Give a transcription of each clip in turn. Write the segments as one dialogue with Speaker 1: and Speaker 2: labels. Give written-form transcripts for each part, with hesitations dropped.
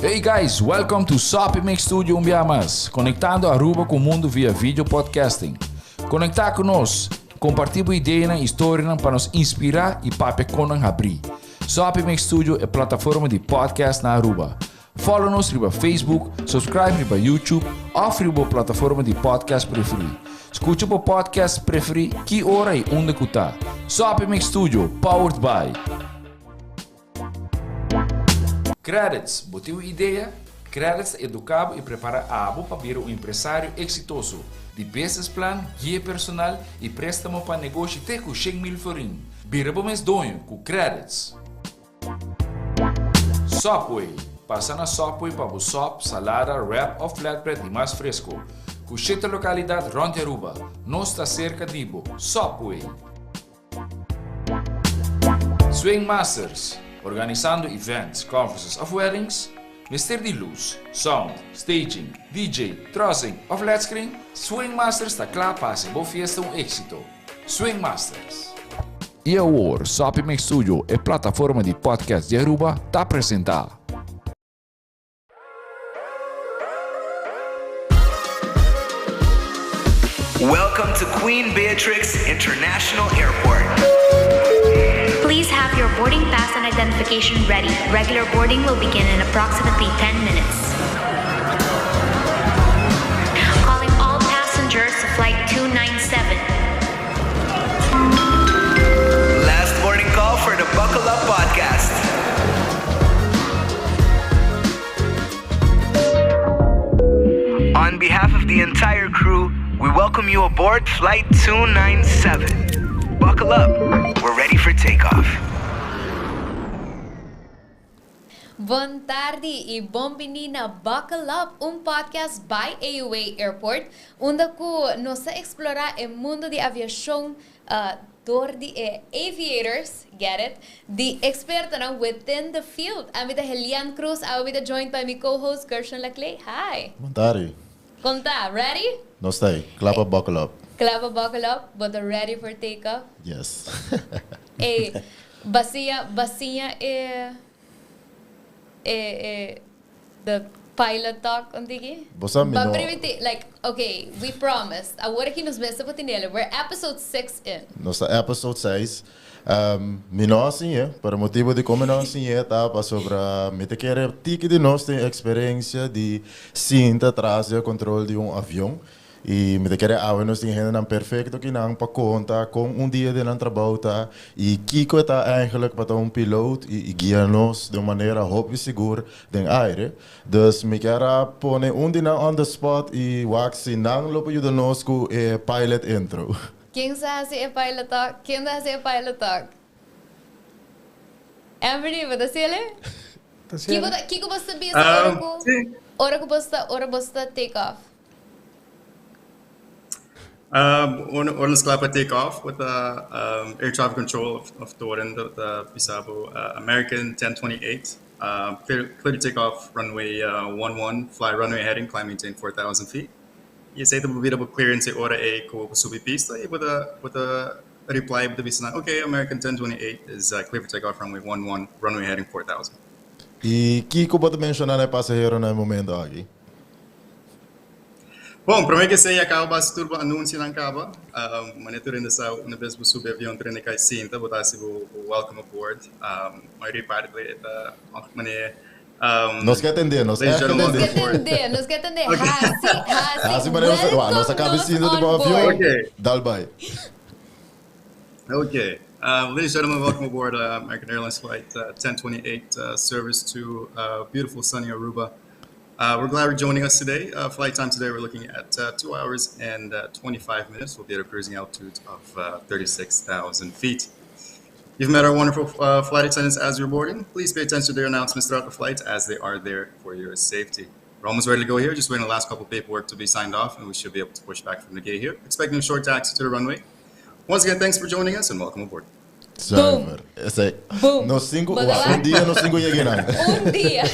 Speaker 1: Hey guys, welcome to Soppy Mix Studio un bia mas, conectando Aruba cu mundo via video podcasting. Conecta cu nos, comparti bo ideanan y storianan pa nos inspira y papia con nan habri. Soppy Mix Studio e plataforma di podcast na Aruba. Follow nos riba Facebook, subscribe riba YouTube of riba bo plataforma di podcast preferi. Scucha bo podcast preferi ki ora y unda cu ta. Soppy Mix Studio, powered by. Credits, bo tin un idea? Credits ta educa bo y prepara abo pa bira un empresario exitoso. Di business plan, guia personal y prestamo pa negoshi te cu 100,000 florin. Bira bo mes doño cu Credits. Subway, Pasa na Subway pa bo sop, salada, wrap of flatbread di mas fresco. Cu shete localidad rond di Aruba. Nos ta cerca di bo. Subway! Swing Masters, Organisando events, conferences of weddings? Mester di luz, sound, staging, DJ, trussing of led screen? Swing Masters ta cla pa haci bo fiesta un exito. Swing Masters! Y awor, Soppy Mix Studio, e plataforma di podcast di Aruba, ta presenta.
Speaker 2: Welcome to Queen Beatrix International Airport.
Speaker 3: Please have your boarding pass and identification ready. Regular boarding will begin in approximately 10 minutes. Calling all passengers to flight 297.
Speaker 2: Last boarding call for the Buckle Up podcast. On behalf of the entire crew, we welcome you aboard Flight 297. Buckle up, we're ready for takeoff.
Speaker 3: Bon tardi y bon bini na Buckle Up, un podcast by AUA Airport, unda cu nos ta explora e mundo di aviacion door di e aviators, get it, di expertonan within the field. Ami ta Helian Cruz, awe mi ta joined by mi co-host Gershon Laclé. Hi!
Speaker 4: Bon tardi.
Speaker 3: Con ta? Ready?
Speaker 4: Nos ta ey. Cla pa buckle up.
Speaker 3: Cla pa buckle up? Bo ta ready for take off?
Speaker 4: Yes.
Speaker 3: Ey, basia, basia e, e, e, the pilot talk un tiki?
Speaker 4: Bo sa mi
Speaker 3: Ba
Speaker 4: no.
Speaker 3: primiti, like, okay, we promised. Awor aki nos mester por tinele. We're episode 6 in.
Speaker 4: Nos ta episode 6. Mi no a siñ'é, pero motibo di con mi no a siñ'é ta pasobra mi ta kere tiki di nos tin experiencia di sinta tras di e control di un avion. Y mi ta kere awe nos tin hendenan perfecto kinan pa conta con un dia den nan trabou ta y kico e ta eigenlijk pa ta un piloot y guia nos den un manera hopi sigur den aire. Dus mi kier a pone un di nan on the spot y wak si nan lo por yuda nos cu e pilot intro.
Speaker 3: Ken sa haci e pilot talk? Ken ta haci e pilot talk? Anthony, bo ta haciele?
Speaker 5: Ta haciele.
Speaker 3: Kico ta, kico bo ta bisa ora cu, ora cu bo sta, ora bo sta take off?
Speaker 6: Ora nos kla pa take off with the air traffic control of toren ta bisa bo American 1028 clear to take off runway 11 fly runway heading climb maintain 4000 feet y esey ta bira bo clearance e ora ey cu bo subi pista y bo ta bo ta reply bo ta bisa nan ok American 1028 is clear for take off runway 11 runway heading 4000.
Speaker 4: Y kico bo ta menciona na e pasahero na e momento aki?
Speaker 6: Bon, promé ku esei a kaba basi tur bo anunsionan kaba. Manera tur hende sa, una bes bo subi avion tur hende kai sinta, bo ta hasi bo welcome aboard. Mayoria parti e ta òg manera
Speaker 4: Nos ke atendé, nos
Speaker 6: Ladies
Speaker 4: ègt
Speaker 6: and gentlemen,
Speaker 4: atendé.
Speaker 3: Nos ke atendé, nos ke atendé. Hasi, hasi,
Speaker 4: Hasi manera nos,
Speaker 3: welcome
Speaker 4: nos a kaba
Speaker 3: nos
Speaker 4: sinta di
Speaker 3: on
Speaker 4: bo avion,
Speaker 3: board.
Speaker 6: Okay.
Speaker 4: dal bai.
Speaker 6: Okay. Ladies and gentlemen, welcome aboard American Airlines Flight 1028 service to beautiful sunny Aruba. We're glad you're joining us today. Flight time today, we're looking at 2 hours and 25 minutes. We'll be at a cruising altitude of 36,000 feet. You've met our wonderful flight attendants as you're boarding. Please pay attention to their announcements throughout the flight as they are there for your safety. We're almost ready to go here, just waiting on the last couple of paperwork to be signed off, and we should be able to push back from the gate here. Expecting a short taxi to the runway. Once again, thanks for joining us and welcome aboard.
Speaker 4: Zuiver. Esei.
Speaker 3: Boom.
Speaker 4: Nos tin ku,
Speaker 3: Bo ta
Speaker 4: un dia nos tin ku yega einan.
Speaker 3: Un dia.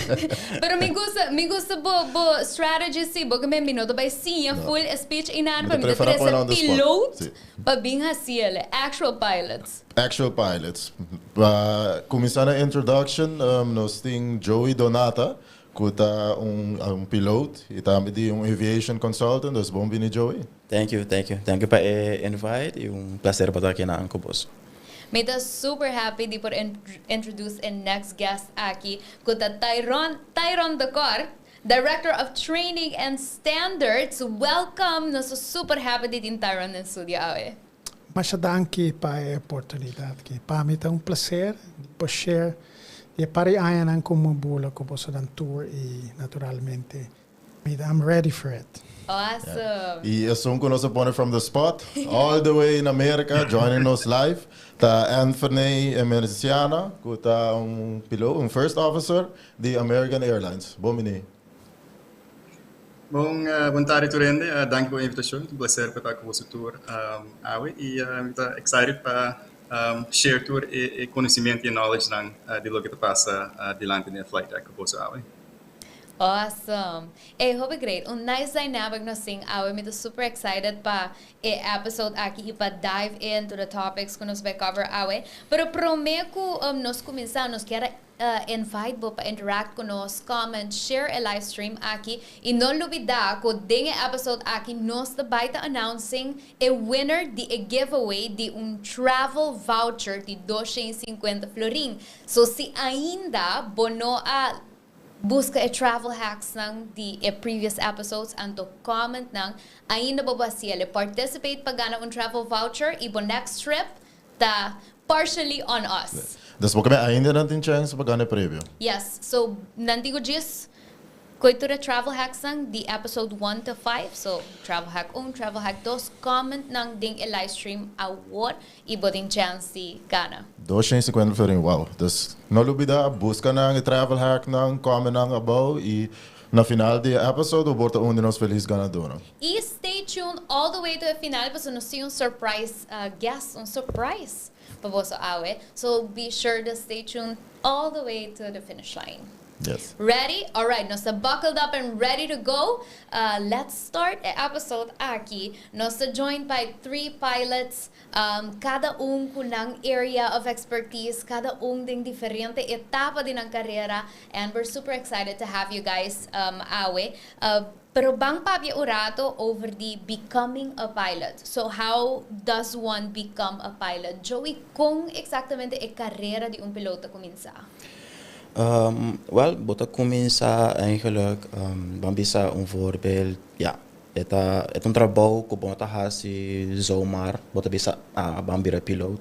Speaker 3: Pero mi gusta, mi gusta bo, bo strategy si, bo ke men mi no ta bai siña
Speaker 4: No.
Speaker 3: full e speech einan,
Speaker 4: Mi
Speaker 3: pero
Speaker 4: ta
Speaker 3: mi ta
Speaker 4: prefera
Speaker 3: trese
Speaker 4: pone on the spot.
Speaker 3: piloot
Speaker 4: Si.
Speaker 3: pa bin hasi el, actual pilots.
Speaker 4: Actual pilots. Pa kuminsá na introduction, nos tin Joey Donata. Ku ta un piloto i tambe di un aviation consultant, dus bon bini, Joey.
Speaker 5: Thank you, thank you. Thank you pa e invite i un plaser pa ta aki na ku boso.
Speaker 3: Mi ta super happy di por introduce e next guest aki, ku ta Tyron, Tyron de Cor, Director of Training and Standards. Welcome! Nos ta super happy di tin Tyron den studio awe.
Speaker 7: Masha danki pa e oportunidat aki. Pa mi ta un plaser pa share e par di añanan ku mi a bula ku boso dan tur i naturalmente I'm ready for it.
Speaker 3: Awesome!
Speaker 4: I esun ku nos a pone from the spot, all the way in America, joining us live, ta Anthony Emerciana, ku ta un piloto, un first officer di American Airlines. Bon bini.
Speaker 6: Bon tardi, tur hende. Danki pa e invitashon. Un plaser pa ta ku boso tur awe. I ta excited pa share tur e konosementu i knowledge nan di loke ta pasa dilanti den flight deck ku boso awe.
Speaker 3: Awesome. Hey, hopi great. Un nice dynamic nos tin awe. Mi ta super excited pa e episode aki i pa dive into the topics ku nos bai cover awe. Pero promé ku nos kuminsá, nos kier invite bo pa interact ku nos, comment, share e live stream aki. I no lubidá ku den e episode aki nos ta bai ta announcing e winner di e giveaway di un travel voucher di 250 florin. So si ainda bo no a buska e travel hacks nan di e previous episodes, anto comment nan, ainda bo por hasié. Participate pa gana un travel voucher i bo next trip ta partially on us.
Speaker 4: Dus bo ainda no tin chance pa gana premio.
Speaker 3: Yes, so nan digo just koi tur e travel hacks nan di episode 1 to 5. So travel hack 1, travel hack 2, comment nan den e live stream awor i bo tin chance di gana.
Speaker 4: 250 florin, wow. Dus no lubidá, buska nan travel hack nan, comment nan abou i na final di episode bo ta un di nos felis ganadó.
Speaker 3: I stay tuned all the way to the final pasobra nos tin un surprise guest, un surprise pa boso awe. So be sure to stay tuned all the way to the finish line.
Speaker 4: Yes.
Speaker 3: Ready? All right, nos ta buckled up and ready to go. Let's start e episode aki. Nos ta joined by three pilots, kada un ku nan area of expertise, kada un den diferente etapa di nan karera, and we're super excited to have you guys awe. Pero ban papia un rato over di becoming a pilot. So how does one become a pilot? Joey, kon eksaktamente e karera di un piloto ta kuminsá?
Speaker 5: Well, bo ta kuminsá eigenlijk, ban bisa un voorbeeld, ja, e ta e ta un trabou ku bo no ta hasi zomaar, bo ta bisa, "Ah, ban bira piloto."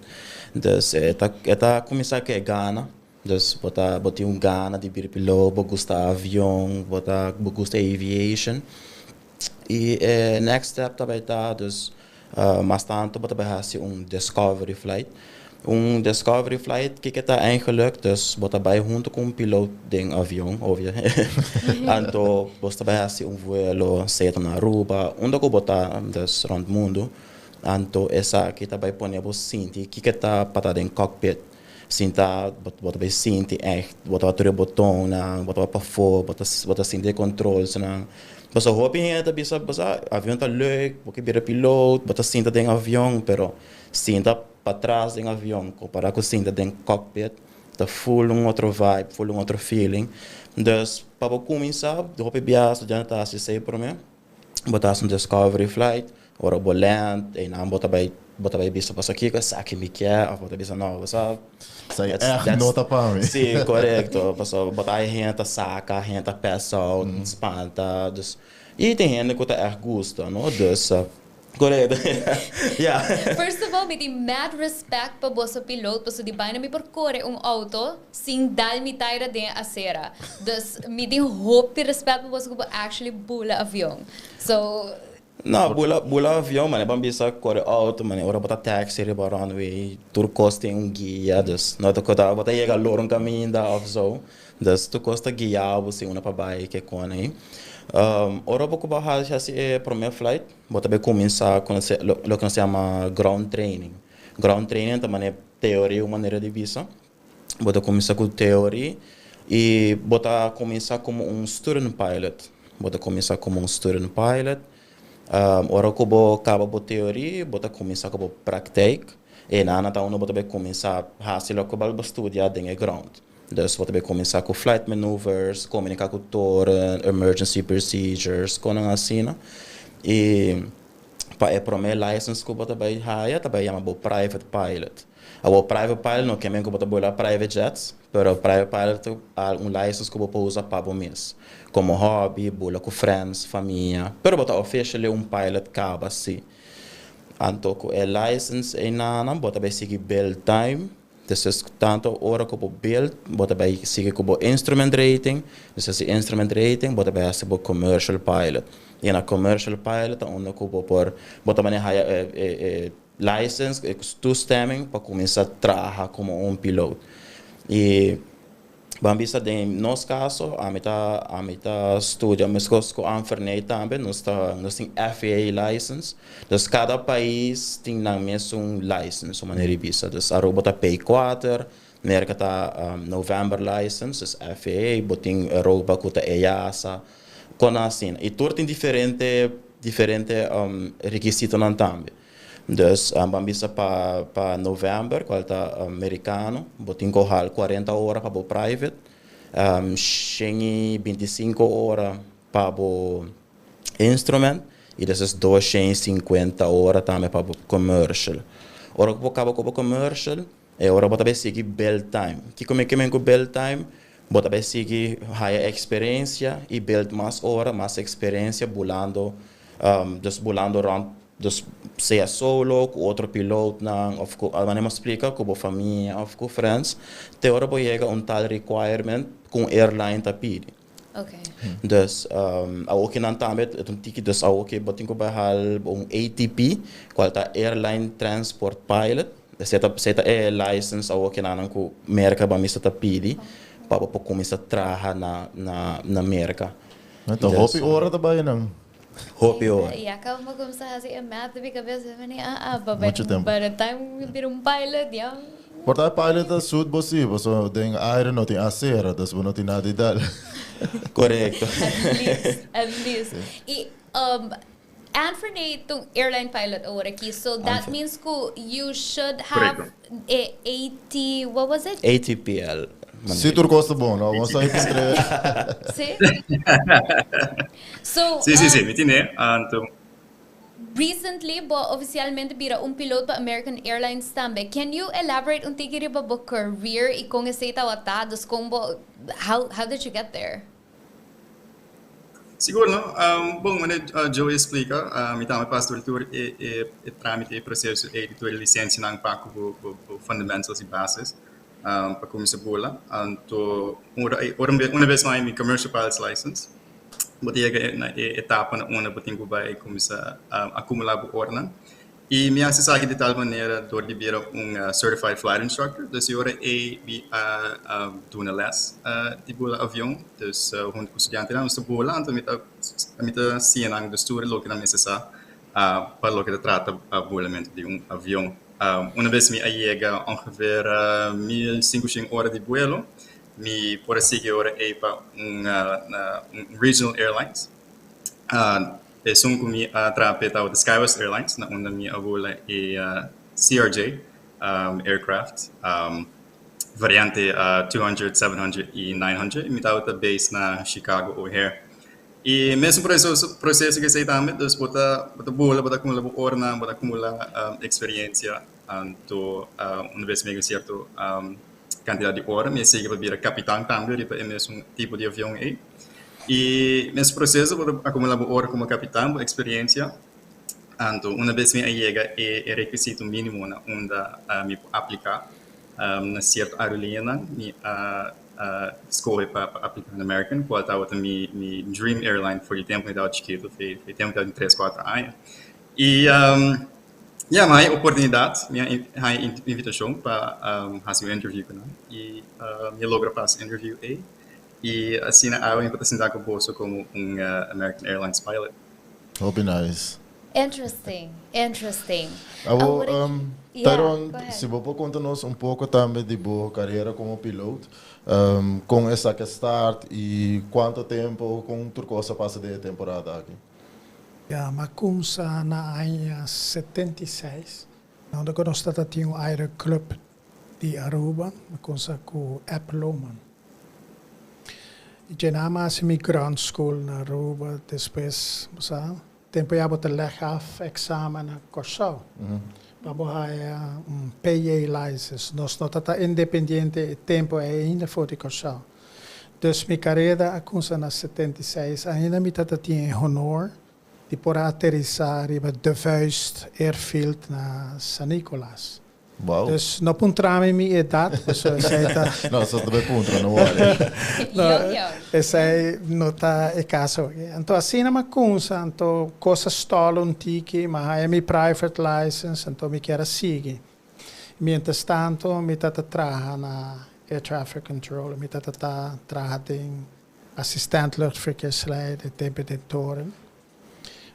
Speaker 5: Dus e ta kuminsá ku e gana. Dus bo tin un gana di bira piloto, bo gusta avion, bo gusta aviation. I e next step tambe ta, dus mas tantu bo ta bai hasi un discovery flight. Un discovery flight, kiko ta eigenlijk? Dus bo ta bai huntu ku un piloto den avion, obvio. Anto, bo ta bai hasi un vuelo, sea na Aruba, unda ku bo ta, dus rònt mundu. Anto, esaki ta bai pone bo sinti, kiko ta pa ta den cockpit. Sinta, bo ta bai sinti echt, bo ta tur boton nan, bo ta pafó, bo ta sinti controls nan. Paso hopi hende ta bisa, basa, avion ta leuk, bo ke bira piloto, bo ta sinta den avion, pero sinta patras den avion, kompará ku sinta den cockpit, ta full un otro vibe, full un otro feeling. Dus, pa bo kuminsá, hopi biaha studiante ta hasi esei promé, bo ta hasi un discovery flight, ora bo land, i nan bo ta bai bisa pasa kiko, esaki mi ke, òf bo ta bisa no, basa,
Speaker 4: Esei echt no ta pa mi.
Speaker 5: Si, korekto. Paso, bo ta hende ta saka, hende ta pass out, spanta, dus i tin hende ku ta echt gusta, no? Dus, korekto. Ja.
Speaker 3: First of all, mi tin mad respect pa boso piloto, paso di baina mi por kore un auto sin dal mi taira den asera. Dus mi tin hopi respect pa boso ku actually bula avion. So,
Speaker 5: No, bula avion, man, ban bisa kore auto, man, ora bo ta taxi riba runway, tur kos tin un guia, dus no ta kota, bo ta yega loro un kaminda òf zo. Dus tur kos ta guiá bo si unda pa bai ke kon ei. Ora bo ku hasi hasi e promé flight, bo ta bai kuminsá ku loke nos yama ground training. Ground training ta manera teoria, un manera di bisa. Bo ta kuminsá ku teoria i bo ta kuminsá komo un student pilot. Bo ta kuminsá komo un student pilot. Ora ku bo kaba bo teoria, bo ta kuminsá ku bo praktijk. I nan ta unda bo ta bai kuminsá hasi loke bo a studia den e ground. Dus bo ta bay cuminsa cu flight maneuvers, comunica cu toren, emergency procedures, conan asina. Y pa e prome license cu bo ta bay haya, ta bay yama bo private pilot. Awor private pilot no ke men cu bo ta bula private jets, pero private pilot ta un license cu bo por usa pa bo mes. Como hobby, bula cu friends, famia, pero bo ta officially un pilot caba si. Anto cu e license eynan bo ta bay sigui build time. Dus tanto ora cu bo build, bo ta bay sigui cu bo instrument rating. Dus e instrument rating, bo ta bay haci bo commercial pilot. Y na commercial pilot ta unda cu bo por, bo ta maneha e license, e toestemming pa cuminsa traha como un piloto. Y ban bisa den nos caso, ami ta studia mescos cu Anfernee tambe, nos tin FAA license. Dus cada pais tin nan mesun license, manera di bisa. Dus Aruba ta P4, Merca ta November license, dus FAA, bo tin Europa cu ta EASA, con asina. Y tur tin diferente requisitonan tambe. Dus ban bisa pa November, cual ta Americano, bo tin cu 40 ora pa bo private, 125 ora pa bo instrument y despues 250 ora tambe pa bo commercial. Ora cu bo caba cu bo commercial, e ora bo tambe sigui build time. Kico mi kiermen cu build time? Bo tambe sigui haya experiencia y build mas ora, mas experiencia bulando, dus bulando rond, dus sea solo, cu otro pilotonan, of cu, manera explica, cu bo famia, of cu friends, te ora bo yega un tal requirement cu airline ta pidi. Dus awoki nan tambe un tiki, dus awoki bo tin cu behaal un ATP, cual ta Airline Transport Pilot. Esey ta e license awoki nan cu Merca ban bisa ta pidi pa bo cuminsa traha na Merca.
Speaker 4: Anto,
Speaker 5: Dus,
Speaker 4: hopi ora tambe no.
Speaker 5: Hopi ora.
Speaker 3: Y caba mi cuminsa haci e math di cabes, mi but
Speaker 4: Mucho tempo.
Speaker 3: by the time mi bira un pilot, ja.
Speaker 4: Por ta pilot ta suit bo si, bo so den aire no tin acera, dus bo no tin nada di dal.
Speaker 5: Correcto.
Speaker 3: At least, at least. Y Anthony ta un airline pilot awor aki, so that means cu you should have
Speaker 6: Correcto.
Speaker 3: a AT, what was it?
Speaker 5: ATPL.
Speaker 4: Si tur cos ta bon, no? Ban sa entre.
Speaker 3: Si? So,
Speaker 6: Si, mi tin e. Anto,
Speaker 3: recently, bo oficialmente bira un piloto pa American Airlines tambe. Can you elaborate un tiki riba bo career y con esey tawata? Dus con bo, how did you get there?
Speaker 6: Sigur, no? Bon, manera Joey a explica, mi tambe a pasa door e tramite e proceso e di tur licencianan pa cu fundamentals y bases pa cuminsa bula. Anto, ora un bes mas mi commercial pilot's license, bo ta yega na e etapa na unda bo tin cu bay cuminsa acumula bo oranan. Y mi a haci esaki di tal manera door di bira un certified flight instructor. Dus ora e mi a duna les di bula avion. Dus hunto cu studiantenan nos ta bula, anto mi ta siña nan dus tur loke nan mester sa pa loke ta trata bulamento di un avion. Un bes mi a yega ongeveer 1500 ora di vuelo, mi por a sigui ora e pa un regional airlines. Esun cu mi a traha ta SkyWest Airlines, na unda mi a bula e CRJ aircraft, variante 200, 700 y 900. Mi tabata base na Chicago O'Hare. E mesun proceso cu esey tambe, dus bo ta bula, bo ta acumula ora, bo ta acumula experiencia, anto un bes mi cierto cantidad di ora, mi a sigui pa bira capitan tambe, riba e mesun tipo di avion ey. E mesun proceso, bo ta acumula ora como capitan, experiencia. Anto un bes mi a yega e requisito minimo na unda mi aplica na cierto aerolinea, mi a scohe pa aplica na American, cual tabata mi dream airline for di tempo mi tabata chikito, for tempo mi tabatin 3, 4 aña. Y ja, mi oportunidad, mi invitacion pa haci un interview cu nan y mi a logra pasa e interview ey. Y asina mi por sinta cu boso como un American Airlines pilot.
Speaker 4: Hopi nice.
Speaker 3: Interesting, interesting.
Speaker 4: Abo,
Speaker 3: Awor yeah,
Speaker 4: Tyrone,
Speaker 3: go ahead.
Speaker 4: si bo por conta nos un poco tambe di bo carera como piloto, con esaki a start y cuanto tempo, con tur cos a pasa den e temporada aki.
Speaker 7: Ja, m'a cuminsa na aña 76, unda cu nos tabatin un aeroclub. di Aruba, m'a cuminsa cu Eb Lohman. Y na m'a haci mi ground school na Aruba, despues, sa, tempo ya bo ta leg af examen na Corsou. Pa bo haya un PJ license. Nos no ta independiente tempo ainda for di Corsou. Dus mi carera a cuminsa na 76. Ainda mi tata tin honor di por aterisa riba De Vuist Airfield na San Nicolas. Dus no puntra mi mi edad, so esey ta.
Speaker 4: No, so tambe puntra, no worry.
Speaker 7: No,
Speaker 3: Young, young.
Speaker 7: Esey no ta e caso. Anto asina m'a cuminsa, anto cos a stall un tiki, m'a haya mi private license, anto mi kier a sigui. Mientras tanto, mi tata traha na air traffic control, mi tata ta traha den assistent luchtverkeersleider, tempo den toren.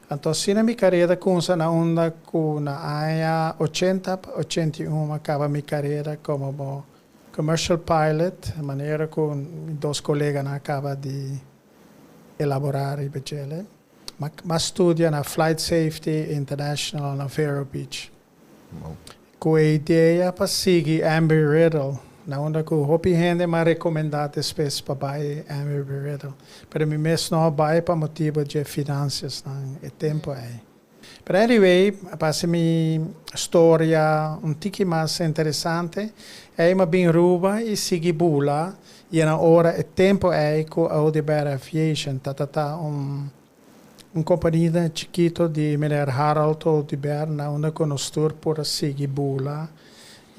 Speaker 7: Anto asina mi carera a cuminsa na unda cu na aña 80, 81 a caba mi carera como commercial pilot, manera cu dos coleganan a caba di elabora riba dje. M'a studia na Flight Safety International na Vero Beach. Cu e idea pa sigui Embry-Riddle, na unda cu hopi hende m'a recomenda despues pa bay Embry-Riddle. Pero mi mes no a bay pa motibo di financias na e tempo ey. Pero anyway, pa mi storia un tiki mas interesante, ey m'a bin Aruba y sigui bula, y na ora e tempo ey cu Oduber Aviation, ta un compania chikito di meneer Harold Oduber, na unda cu nos tur por sigui bula,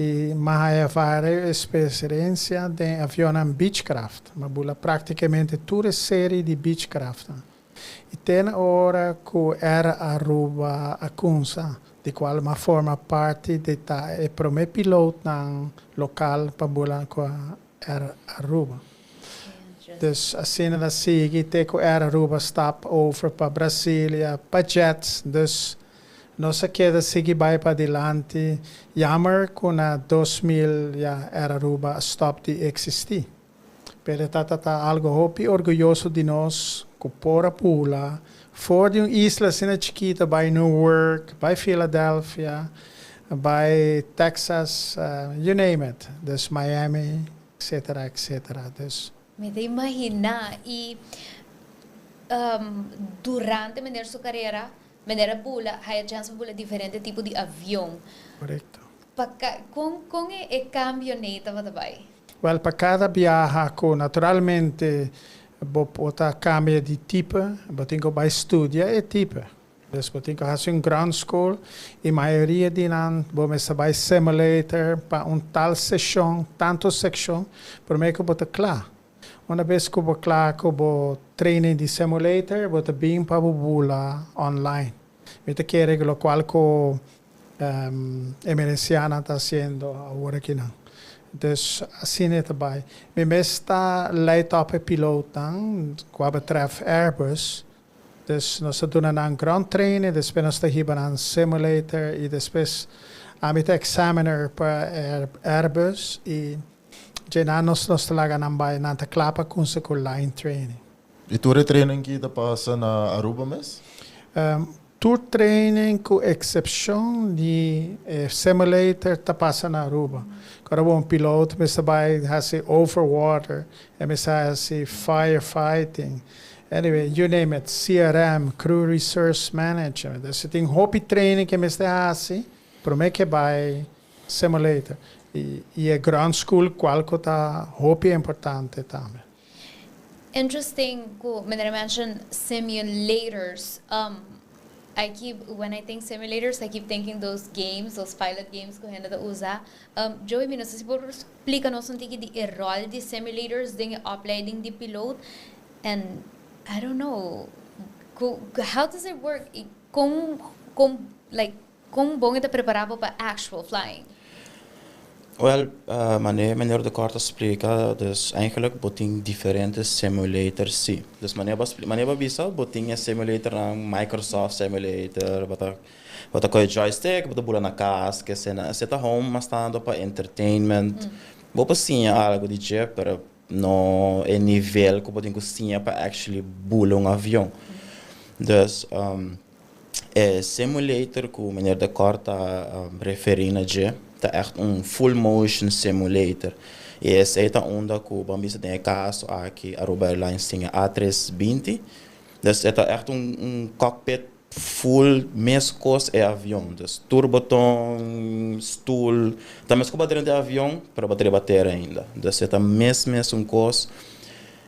Speaker 7: y m'a haya varios experiencia di avion Beechcraft. M'a bula practicamente tur e serie di Beechcraft. Y te ora cu Air Aruba a cuminsa, di cual m'a forma parti di ta e prome piloto nan local pa bula cu Air Aruba. Dus asina el a sigui te cu Air Aruba stap over pa Brasilia, pa Jets. Dus nos a keda sigui bay pa dilanti. Jammer cu na 2000 ya Air Aruba stop di existi. Pero ta algo hopi orguyoso di nos, cu por a bula, for di un isla asina chikito, bay Newark, bay Philadelphia, bay Texas, you name it. Dus Miami, etc., etc. Dus
Speaker 3: Mi ta imagina y durante meneer su carera, meneer a bula, haya chance bula diferente tipo di avion.
Speaker 7: Correcto.
Speaker 3: Pa con e cambio ey tabata bay?
Speaker 7: Well, pa cada biaha cu naturalmente bo por cambia di tipo, bo tin cu bay studia e tipo. Dus bo tin cu haci un ground school y mayoria di nan bo mester bay simulator pa un tal sesion, tanto sesion, prome cu bo ta cla. Un biaha cu bo cla cu bo training di simulator, bo ta bin pa bula online. Mi ta kere lo cual cu Emerenciana ta haciendo awor aki no. Dus asina ta bay. Mi mes ta leid op e piloot dan, wat betreft Airbus. Dus nos ta duna nan ground training, despues nos ta hiba nan simulator y despues ami ta examiner pa Airbus y ya nos ta laga nan bay nan ta cla pa cuminsa cu line training.
Speaker 4: Y tur training cu ta pasa na Aruba mes?
Speaker 7: Tur training cu excepcion di simulator ta pasa na Aruba. Awor un piloto mester bay haci overwater, y mester haci firefighting. Anyway, you name it, CRM, Crew Resource Management. Dus tin hopi training cu mester haci, prome cu bay simulator. Y e ground school, cual ta hopi importante tambe.
Speaker 3: Interesting, cu meneer mention simulators. I keep when I think simulators, I keep thinking those games, those pilot games cu hende ta usa. Joey, mi no sa si por splica nos un tiki di e rol di simulators den opleiding di piloto and I don't know how does it work? Con like con bon ta prepara pa actual flying?
Speaker 5: Wel, meneer, meneer De Kort splica, dus eigenlijk bo tin diferente simulators, si. Dus meneer bisa, bo tin simulator nan Microsoft simulator, bo ta cu joystick, bo ta bula na cas, cu bo ta home, mas tanto pa entertainment. Bo por siña algo di dje, pero no e nivel cu bo tin cu siña pa actually bula un avion. Dus e simulator cu meneer De Kort ta referi na dje. Ta echt un full motion simulator. Y esey ta unda cu, ban bisa den e caso aki, Aruba Airlines tin e A320. Dus e ta echt un cockpit full mescos e avion. Dus tur boton, stoel, ta mescos pa drenta e avion, pero bo ta riba tera ainda. Dus e ta mes mes un cos.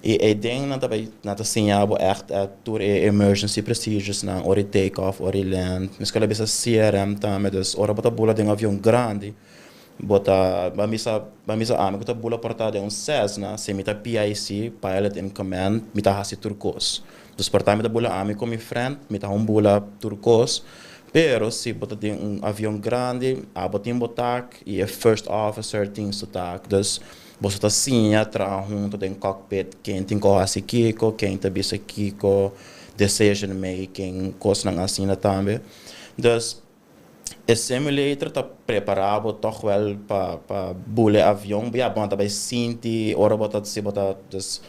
Speaker 5: Y eyden nan ta bay, nan ta siña bo echt tur e emergency procedures nan, ora di take off, ora di land. Mescos lo bisa CRM tambe, dus ora bo ta bula den un avion grandi, bo ta, ban bisa ami cu ta bula por ta den un Cessna, si mi ta PIC, pilot in command, mi ta haci tur cos. Dus por ta mi ta bula ami cu mi friend, mi ta un bula tur cos. Pero si bo ta den un avion grandi, abo tin bo taak y e first officer tin su taak. Dus boso ta siña traha hunto den cockpit, ken tin cu haci kico, ken ta bisa kico, decision making, cosnan asina tambe. Dus e simulator ta prepara bo toch wel pa bula e avion. Ya, bo ta bay sinti ora bo ta, si bo ta, dus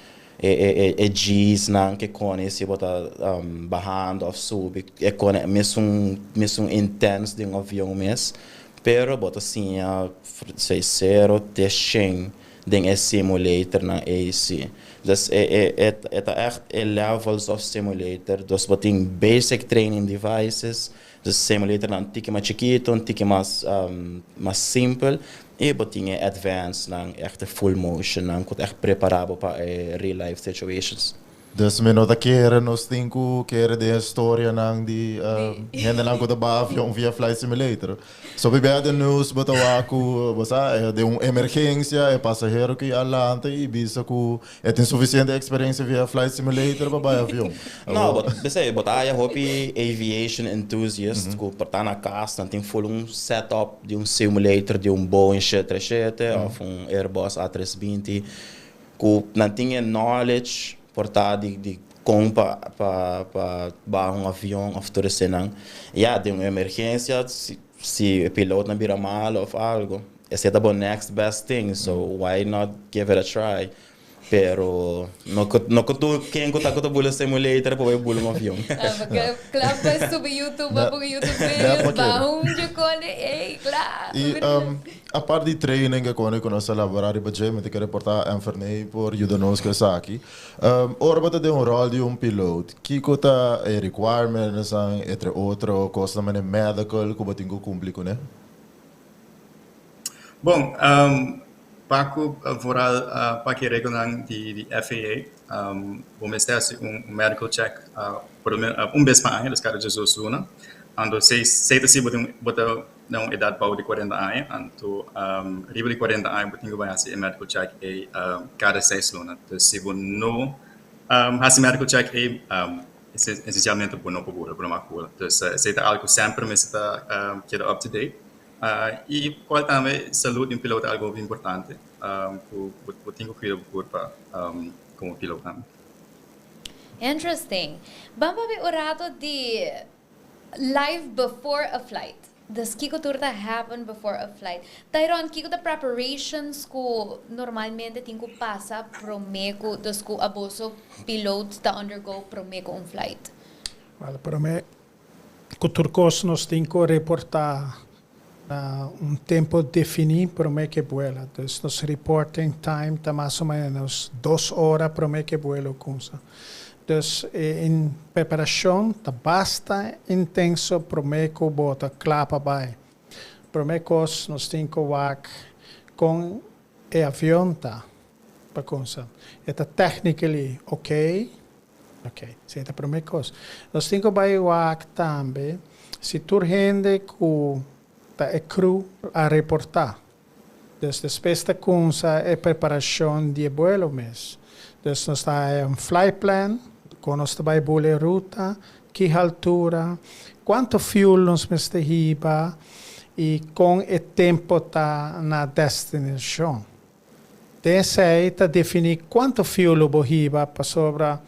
Speaker 5: e G's nan cu cone si bo ta bahando of subi, e cone mesun intense di un avion mes, pero bo ta siña 60 te 100 den e simulator nan AC. Dus e ta echt e levels of simulator. Dus bo tin basic training devices, dus simulator nan tiki mas chikito, tiki mas simpel, y bo tin e advanced nan, echt full motion nan, cu echt prepara bo pa real life situations.
Speaker 4: Dus mi no ta kere nos tin cu kere den historia nan di hende nan cu ta baha avion via flight simulator. So biba den news bo ta wak cu bo sa den un emergencia e pasahero cu a lanta y bisa cu e tin suficiente experiencia via flight simulator pa baha avion.
Speaker 5: No, but b'esey, bo ta haya hopi aviation enthusiast cu por ta na cas nan tin full un setup di un simulator di un Boeing 737 of un Airbus A320 cu nan tin e knowledge por ta di con pa baha un avion of tur esey. Ja, den un emergencia, si e piloto nan bira malo of algo, esey ta bo next best thing, so why not give it a try? Pero no cu tur ken cu ta bula simulator pa bula un avion.
Speaker 3: Ah, porque claro, pa subi YouTube, pa YouTube videos, pa un cone, ey, claro.
Speaker 4: Y aparte di training cu nos a elabora riba dje, mi kier reporta Anferney por yuda nos cu esaki. Ora bo ta den un rol di un pilot, kico ta e requirements, entre otro cos medical cu bo tin cu cumpli cu ne?
Speaker 6: Bon, Paco, vooral pa e regelnan di FAA, bo mester haci un medical check por un bes pa aña, dus cada 18 luna. Anto, si si bo ta na un edad bou di 40 aña, anto riba di 40 aña bo tin cu haci medical check e cada 6 luna. Dus si bo no haci medical check e esencialmente bo no por bula, bo no mag bula. Dus esey ta algo semper mester ta keda up to date. Y cual tambe salud di un piloto ta algo importante, cu bo tin cu cuida bo curpa como piloto tambe.
Speaker 3: Interesting. Ban un rato di life before a flight. Dus kico tur ta happen before a flight? Tyron, kico ta preparations cu normalmente tin cu pasa prome cu, dus cu aboso pilot ta undergo prome cu un flight?
Speaker 7: Well, prome cu tur cos nos tin cu reporta na un tempo defini prome cu vuela. Dus nos reporting time ta mas o menos 2 ora prome cu vuelo cuminsa. Dus e preparacion ta basta intenso prome cu bo ta cla pa bay. Prome cos, nos tin cu wak con e avion ta pa cuminsa. E ta technically okay. Ok, esey ta prome cos. Nos tin cu bay wak tambe si tur hende cu ta e crew a reporta. Dus despues ta cuminsa e preparacion di vuelo mes. Dus nos ta un flight plan, con nos ta bay bula ruta, ki altura, cuanto fuel nos mester hiba y con e tempo ta na destinacion. Esey ta defini cuanto fuel bo hiba pasobra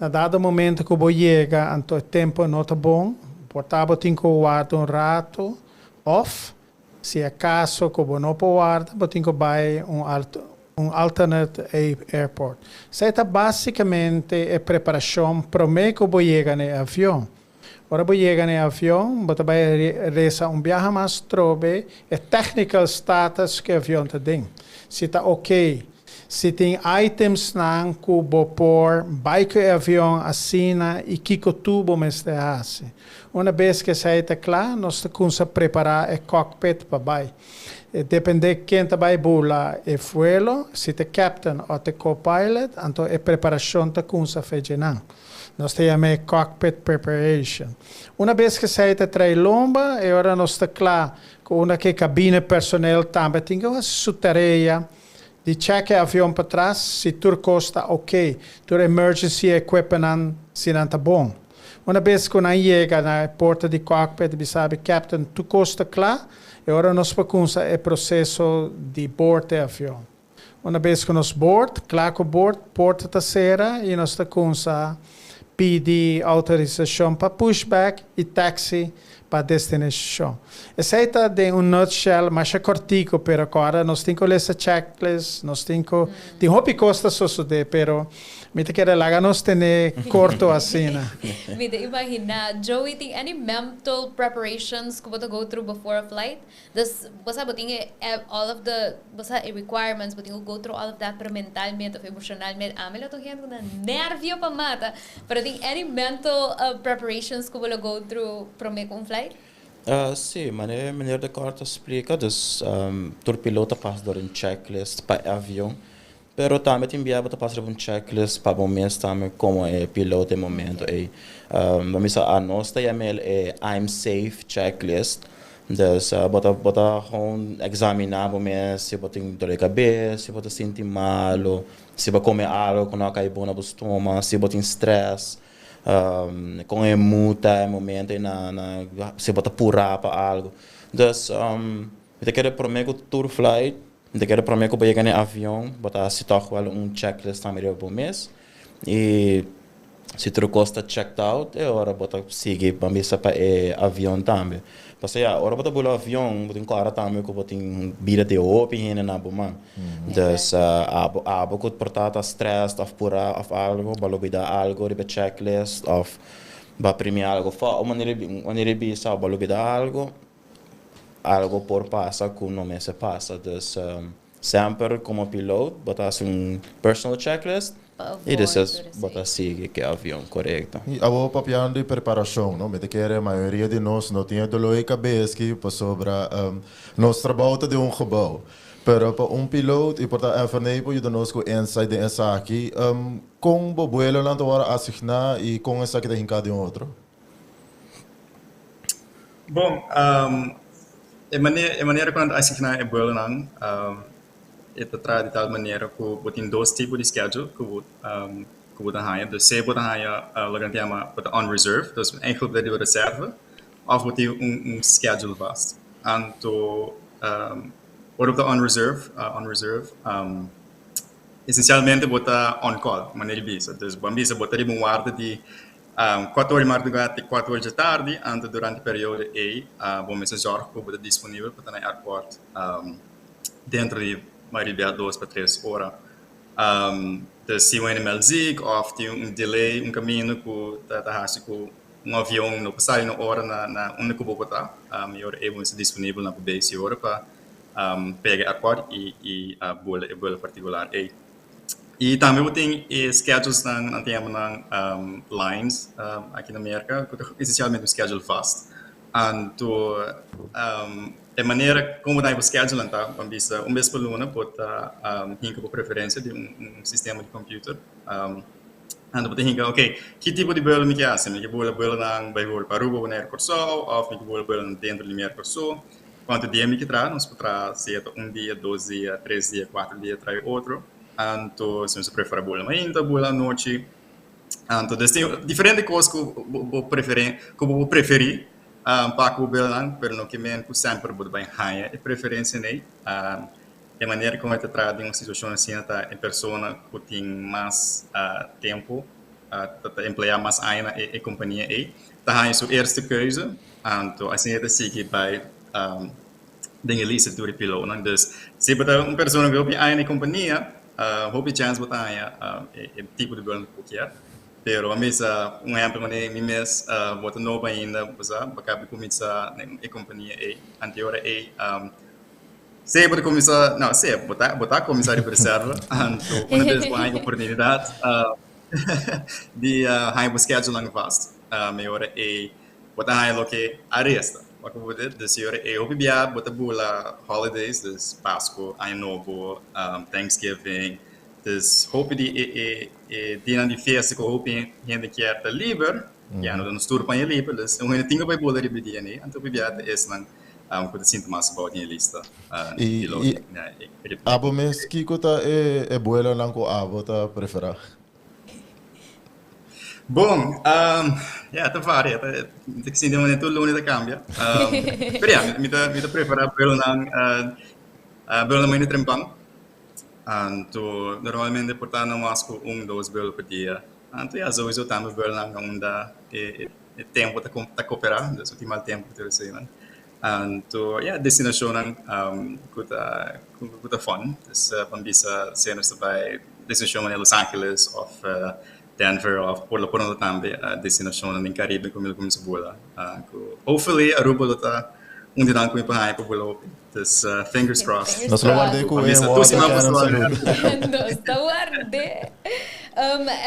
Speaker 7: na dado momento cu bo yega, anto e tempo no ta bon, por ta bo tin cu warda un rato, of si acaso cu bo no por warda, bo tin cu bay un alternate airport. Esey ta basicamente e preparacion prome cu bo yega na avion. Ora bo yega na avion, bo ta bay lesa un biaha mas trobe e technical status cu e avion ta den. Si ta ok, si tin items nan cu bo por bay cu e avion asina y kico tur bo mester haci. Una bes cu esey ta cla, nos ta cuminsa prepara e cockpit pa bay. Depende ken ta bay bula e vuelo, si ta captain of ta co-pilot, anto e preparacion ta cuminsa fejenan. Nos ta yama cockpit preparation. Una bes cu esey ta trae lomba, e ora nos ta cla cu unda cu cabine personeel tambe tin cu su tarea di check e avion patras si tur cos ta ok, tur emergency equipment si nan ta bon. Una bes cu nan yega na porta di cockpit, bo sabi, captain, tur cos ta cla, e ora nos por cuminsa e proceso di board e avion. Una bes cu nos board, cla cu board, porta ta cera y nos ta cuminsa pidi autorisacion pa pushback y taxi pa destinacion. Esey ta den un nutshell, mas cortico, pero awor nos tin cu lesa checklist, nos tin cu tin hopi cos ta sucede, pero mi ta kere laga nos tene corto asina.
Speaker 3: Mi ta imagina, Joey, tin any mental preparations cu bo go through before a flight? Dus, bo sabi, tin all of the, bo sabi, requirements, bo tin go through all of that, pero mentalmente of emocionalmente, ami lo ta hende cu nervio pa mata. Pero tin any mental preparations cu bo go through prome cu un flight?
Speaker 5: Si, manera meneer De Kort a splica, dus tur piloto pasa door un checklist pa avion, pero tambe tin biaha ta pasa un checklist pa bo mes tambe como e piloto e momento ey. Ban bisa, nos ta yama e I'm safe checklist. Dus bo ta gewoon examina bo mes si bo tin dolor di cabes, si bo ta sinti malo, si bo come algo cu no a cay bon na bo stoma, si bo tin stress, con e mood e momento na si bo ta pura pa algo. Dus mi ta kere prome cu tur flight, mi ta kere prome cu bo yega na avion, bo ta haci toch wel un checklist tambe riba bo mes. Y si tur cos ta checked out, e ora bo ta sigui pa misa pa e avion tambe. Pasobra ja, ora bo ta bula avion, bo tin cora tambe cu bo tin bida di hopi hende na bo man. Dus abo cu por ta stressed of pura of algo, bo lubida algo riba checklist of bo a primi algo of manera bisa, bo lubida algo, algo por pasa cu no mester pasa. Dus semper como piloto, bo ta un personal checklist y despues bo ta sigui cu e avion, corecto.
Speaker 4: Y abo papiando di preparacion, no? Mi ta kere mayoria di nos no tin dolor di cabes cu pasobra nos trabou ta den un gebouw. Pero pa un piloto y por ta FNA por yuda nos cu insight den esaki, con bo vuelonan ta wordo asigna y con esaki ta hinca den otro?
Speaker 6: Bon, e manera cu asigna e vuelonan, e ta di tal manera cu bo tin dos tipo di schedule cu bo ta haya. Dus sea bo ta haya loke nan ta yama on reserve, dus eigenlijk di reserve, of bo tin un schedule vast. Anto, ora bo ta on reserve, esencialmente bo ta on call, manera bisa. Dus ban bisa bo ta riba un warda di 4 or di marduga te 4 or di tardi, anto durante e periodo ey, bo mester zorg cu bo ta disponibel pa ta na airport dentro di mayoria 2 pa 3 ora. Dus si un animal ziek of tin un delay, un caminda cu ta hasi cu un avion no por sali na ora na unda cu bo ta, e ora ey bo mester disponibel na base ora pa pega airport y bula e vuelo particular ey. Y tambe bo tin e schedules nan ta yama nan lines aki na Merca, cu ta esencialmente un schedule vast. Anto, e manera con bo ta schedule ta, ban bisa, un bes pa luna bo ta hinca bo preferencia den un sistema di computer. Anto bo ta hinca, ok, ki tipo di vuelo mi kier haci? Mi kier bula vuelonan bijvoorbeeld pa Aruba, Bonaire, Corsou, of mi kier bula vuelonan dentro di Merca so. Cuanto dia mi kier traha? Nos por traha sea un dia, 2 dia, 3 dia, 4 dia, traha otro. Anto, si bo prefera bula mainta, bula anochi. Anto, dus tin diferente cos cu bo preferi, cu bo preferi pa cu vuelonan, pero no kiermen cu semper bo ta bay haya e preferencia ey. E manera con ta traha den un situacion asina ta e persona cu tin mas tempo, ta emplea mas aña na e compania ey, ta haya su eerste keuze, anto asina ta sigui bay den e lista di pilotonan. Dus, si bo ta un persona cu hopi aña na e compania, hopi chance bo ta haya e tipo di vuelo cu bo kier. Pero a misa un ehempel manera mi mes bo ta nobo ainda, bo sa, bo caba di cuminsa den e compania ey, anto e ora ey si bo ta cuminsa, no si bo ta bo ta cuminsa riba reserva, anto una bes bo haña e oportunidad di haña bo schedulenan vast, e ora ey bo ta haña loke a resta. Wak bo por dus e ora ey hopi bia bo ta bula holidays, dus Pasco, Aña Nobo, Thanksgiving, Dus hopi di e e e dianan di fiesta ku hopi hende kier ta liber, ya no ta nos tur paña liber, dus un hende tin ku bai bula riba e dia nei, anto hopi bia ta esnan ku ta sinti mas abou den e lista
Speaker 4: I
Speaker 6: di lo
Speaker 4: i
Speaker 6: na e riba.
Speaker 4: Abo mes kiko ta e e buelonan ku abo ta preferá?
Speaker 6: Bon, ya ta varia, ta mi ta sinti manera tur luna ta kambia, pero ya mi ta mi ta preferá buelonan buelonan mainta trempan. Anto normalmente por ta no mas ku un dos bel pa dia. Anto ya souiso tambe belnan na unda e e tempo ta ta koperá, dus no tin mal tempo tur eseinan. Anto ya destinashonnan ku ta ku ta fun. Dus ban bisa sea nos ta bai destinashon manera Los Angeles òf Denver òf por lo pronto tambe destinashonnan den Karibe ku mi lo kuminsá bula. Ku hopefully Aruba lo ta un di nan ku mi por haña pa bula hopi. Dus fingers crossed.
Speaker 3: Fingers
Speaker 4: Nos lo ward'é
Speaker 3: crossed.
Speaker 4: ku e
Speaker 6: Bisa tur
Speaker 4: water
Speaker 6: siman
Speaker 4: cannon
Speaker 6: pasó.
Speaker 4: salud.
Speaker 3: Nos ta ward'é.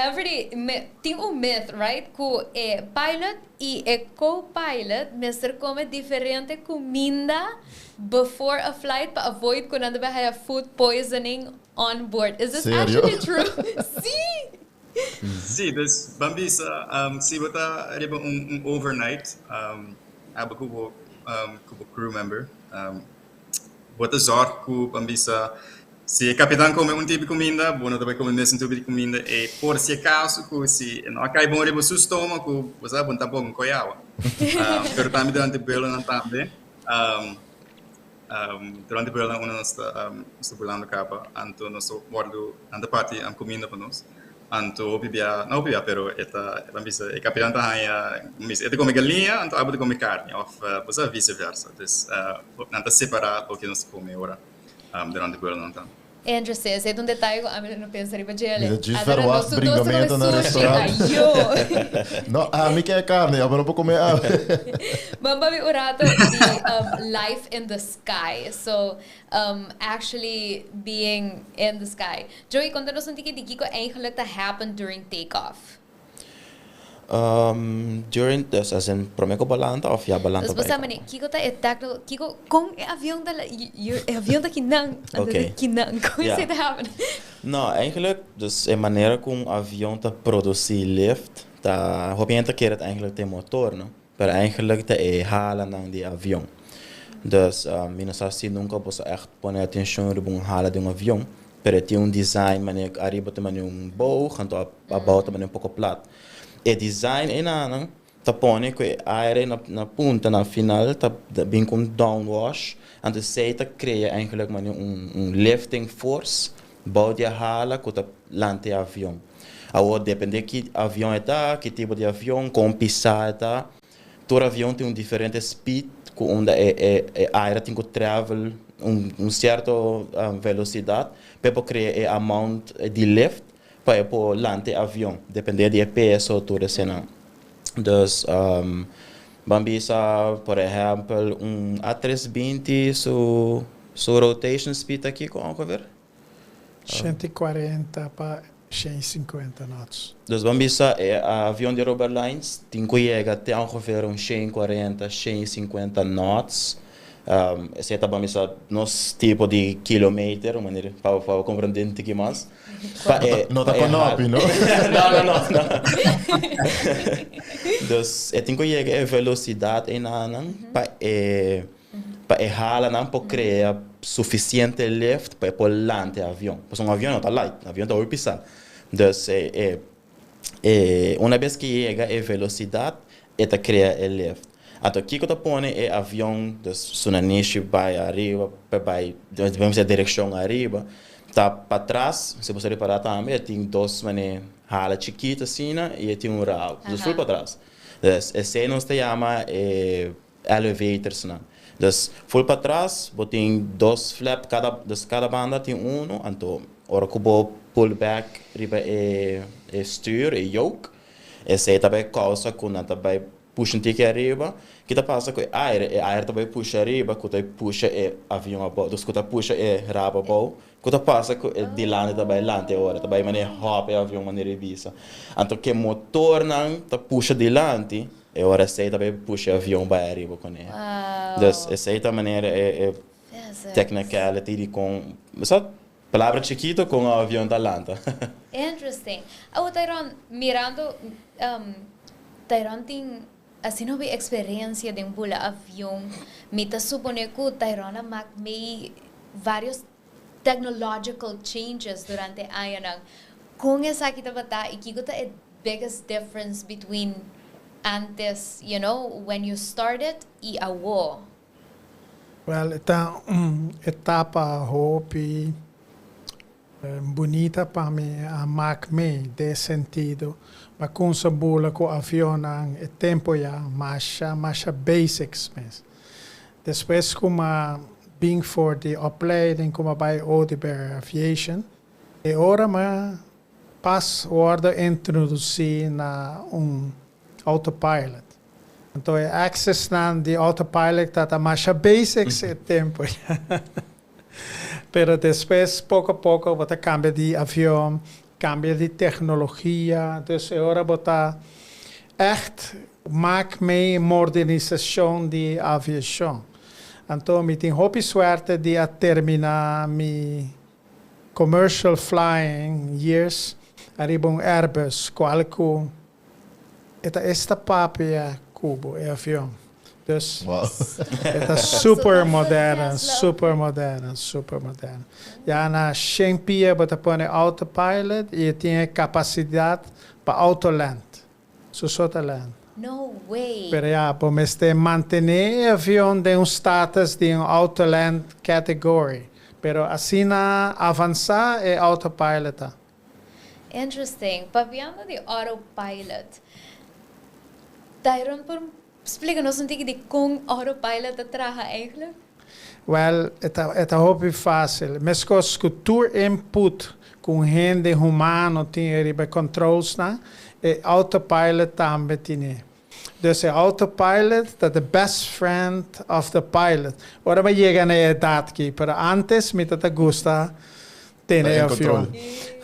Speaker 3: Everly, me tin un myth, right, ku e pilot i e co-pilot mester kome diferente kuminda before a flight pa avoid ku nan ta bai haya food poisoning on board. Is this
Speaker 4: Serio?
Speaker 3: actually true? Sí!
Speaker 6: Sí, dus ban bisa si bo ta riba un overnight abo ku bo ku bo crew member bo ta zorg ku ban bisa si e kapitan kome un tipo di kuminda bo no ta bai kome mesun tipo di kuminda e por si akaso ku si e no a kai bon riba su stoma ku bo sa bo no ta bon koe awa pero tambe durante buelonan tambe. Durante buelonan unda nos ta nos ta bulando kaba anto nos ta wòrdu nan ta parti kuminda pa nos anto hopi bia no hopi bia pero e ta ban bisa e kapitan ta haña ban bisa e ta kome galiña anto abo ta kome karni òf bo sa vise versa dus nan ta separá loke nos ta kome ora durante buelonan tambe.
Speaker 3: Interesting, esei ta un detaye ku ami lo no pensa riba dje.
Speaker 4: Mi ta djis
Speaker 3: Adora
Speaker 4: verwacht
Speaker 3: nos tur dos ta come
Speaker 4: bringamento na
Speaker 3: sushi,
Speaker 4: restaurant.
Speaker 3: ayo.
Speaker 4: No, ami ke karni, abo no por come awe.
Speaker 3: Ban papia un rato di life in the sky. So, actually being in the sky. Joey, konta nos un tiki di kiko eigenlijk ta happen during take off.
Speaker 5: During, dus as in prome ku bo lanta of ya bo lanta
Speaker 3: Dus bo
Speaker 5: bai
Speaker 3: sa
Speaker 5: kaba?
Speaker 3: mane, kiko ta e technical, kiko, kon e avion ta, e avion ta kinan, anto
Speaker 5: Oké.
Speaker 3: ta kinan, kon
Speaker 5: Ja.
Speaker 3: esei ta happen?
Speaker 5: No, eigenlijk, dus e manera ku un avion ta produsí lift ta, hopi hende ta kere ta eigenlijk ta e motor, no? Pero eigenlijk ta e halanan di e avion. Dus mi no sa si nunka bo sa ègt pone atenshon riba un hala di un avion, Pero e tin un design manera ariba ta manera un boog anto abou ta manera un poko plat. E design einanan ta pone ku e aire na na punta na final ta bin ku un downwash anto esei ta krea eigenlijk manera un un lifting force bou di e hala ku ta lanta e avion. Awor depende ki avion e ta, ki tipo di avion, kon pisa e ta, Tur avion tin un diferente speed cu unda e e e aire tin cu travel un un cierto velocidad pa e por crea e amount di lift pa e por lanta e avion, depende di e peso tur eseinan. Dus ban bisa por ehempel un A tres binti su su rotation speed ta kico ongeveer?
Speaker 7: 140 pa 150 knots.
Speaker 5: Dus ban bisa e avion di Aruba Airlines tin cu yega te ongeveer un 140, 150 knots. Esey ta ban bisa nos tipo di kilometer, un manera pa bo comprende un tiki mas. Pa e,
Speaker 4: No ta
Speaker 5: pa e
Speaker 4: konopi, no?
Speaker 5: No, no, no, no. Dus e tin cu yega e velocidad einanan pa e Pa e halanan por crea suficiente lift pa e por lanta e avion. Pasobra un avion no ta light, un avion ta hopi pisa. Dus e e e una bes ke yega e velocidad e ta crea e lift. Anto kiko ta pone e avion, dus su nanishi bai ariba pa bai vamos bisa direccion ariba, ta patras, si bo sa ripara tambe e tin dos mane hala chikito asina y e tin un rabo, dus full patras. Dus esey nos ta yama e Elevators-nan. Dus full patras bo tin dos flap kada dus kada banda tin uno anto ora ku bo pull back riba e e stuur e yoke Esey ta bay causa cu nan ta bay pusha un tiki ariba. Ki ta pasa cu e aire? E aire ta bay pusha ariba cu ta pusha e avion abou, dus cu ta pusha e rabo abou. Cu ta pasa cu e dilanti ta bay lanti e ora, ta bay manera hop e avion manera e bisa. Anto cu e motornan ta pusha dilanti, e ora esey ta bay pusha e avion bay ariba cune. Dus esey ta manera e technicality di con, sa palabra chikito con e avion ta lanta.
Speaker 3: Interesting. Awo Tyrone, mirando, Tyrone tin asina hopi experiencia den bula avion, mi ta supone cu Tyrone a mak mei varios technological changes durante añanan. Con esaki tabata y kico ta e biggest difference between antes, when you started y awo?
Speaker 7: Well, ta un etapa hopi bunita pa mi a maak mee den sentido. Ma con sa bula cu avion e tempo ya masha, masha basics mes. Despues cu m'a bin for di opleiding cu m'a bay Oduber Aviation, e ora m'a pas wordo introduci na un autopilot. Anto e access nan di autopilot ta masha basics e tempo. Pero despues poco poco bo ta cambia di avion, cambia di tecnologia, dus e ora bo ta echt maak mee modernisacion di aviacion. Anto mi tin hopi suerte di a termina mi commercial flying years ariba un Airbus, cual cu e ta esta papia cu bo e avion. Dus e ta super moderno, super moderno, super moderno. Ya na 100 pia bo ta pone autopilot y tin capacidad pa autoland. So so land.
Speaker 3: No way.
Speaker 7: Pero ja, pa mester mantene e avion den un status di un autoland category. Pero asina avansa e autopilot ta.
Speaker 3: Interesting. Papiando di autopilot. Tyrone, por splica nos un tiki di con autopilot ta traha eigenlijk?
Speaker 7: Well, e ta hopi facil. Mescos cu tur input cu hende humano tin riba controls na, e autopilot tambe tin. Dus e autopilot ta the best friend of the pilot. Ora m'a yega na edad aki, pero antes mi ta gusta tene
Speaker 4: Ta en
Speaker 7: avion.
Speaker 4: control.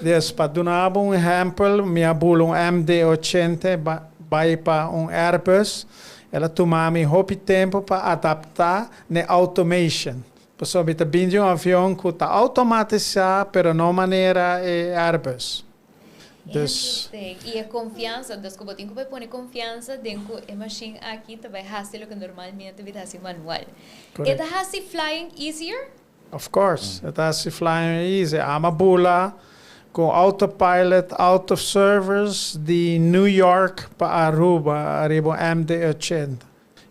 Speaker 7: Dus pa duna un ehempel, mi a bula un MD-80 bay pa un Airbus, el a tuma mi hopi tempo pa adapta na automation. Pasobra mi ta bin di un avion cu ta automatisa, pero no manera e Airbus. Dus
Speaker 3: Interesting. Y e confiansa, dus cu bo tin cu pone confiansa den cu e machine aki ta bay haci loke normalmente ta haci manual.
Speaker 7: Correct.
Speaker 3: E ta haci flying easier?
Speaker 7: Of course, e ta haci flying easy. Ami a bula cu autopilot out of service di New York pa Aruba, ariba MD-80.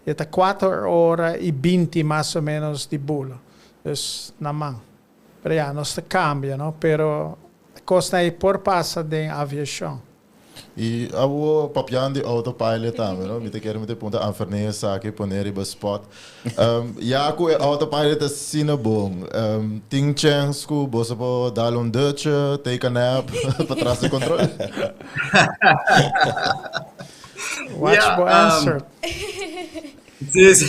Speaker 7: E ta 4 ora y 20 mas o menos di bula. Dus na man. Pero ja, nos ta cambia, no? Pero cos ey por pasa den aviacion.
Speaker 4: Y awo papiando di autopilot tambe, no? Mi ta kier mi ta puntra Anfernee aki pone riba spot. Ja, cu e autopilot asina bon. Tin chance cu bo por dal un dutje, take a nap, patras di control?
Speaker 7: Watch
Speaker 6: Yeah,
Speaker 7: bo answer.
Speaker 6: Si.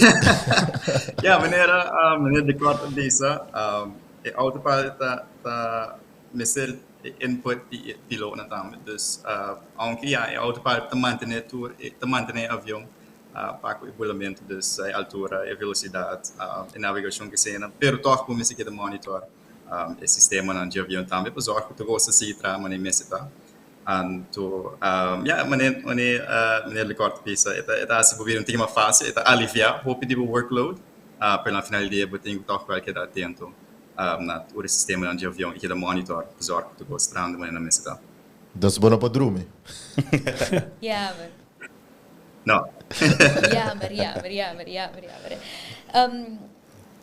Speaker 6: Ja, manera di corta bisa, e autopilot ta mester input di piloto na tambe. Dus, aunke ja, e autopilot ta mantene tur, ta mantene avion pa e bulamento, dus e altura, e velocidad, e navegacion cu sea, pero toch bo mester keda monitor e sistema di avion tambe, pa zorg cu tur cos ta traha manera mester ta. Anto, ja, manera di corta bisa, e ta asina un tiki mas facil, e ta alivia hopi di workload, pero na final di dia bo tin cu toch wel keda atento na e sistema di avion y keda monitor, pa zorg cu tur cos ta trahando manera mester ta.
Speaker 4: Dus bo no por drumi.
Speaker 3: Ja, maar
Speaker 6: No.
Speaker 3: Jammer, jammer, jammer, jammer, jammer.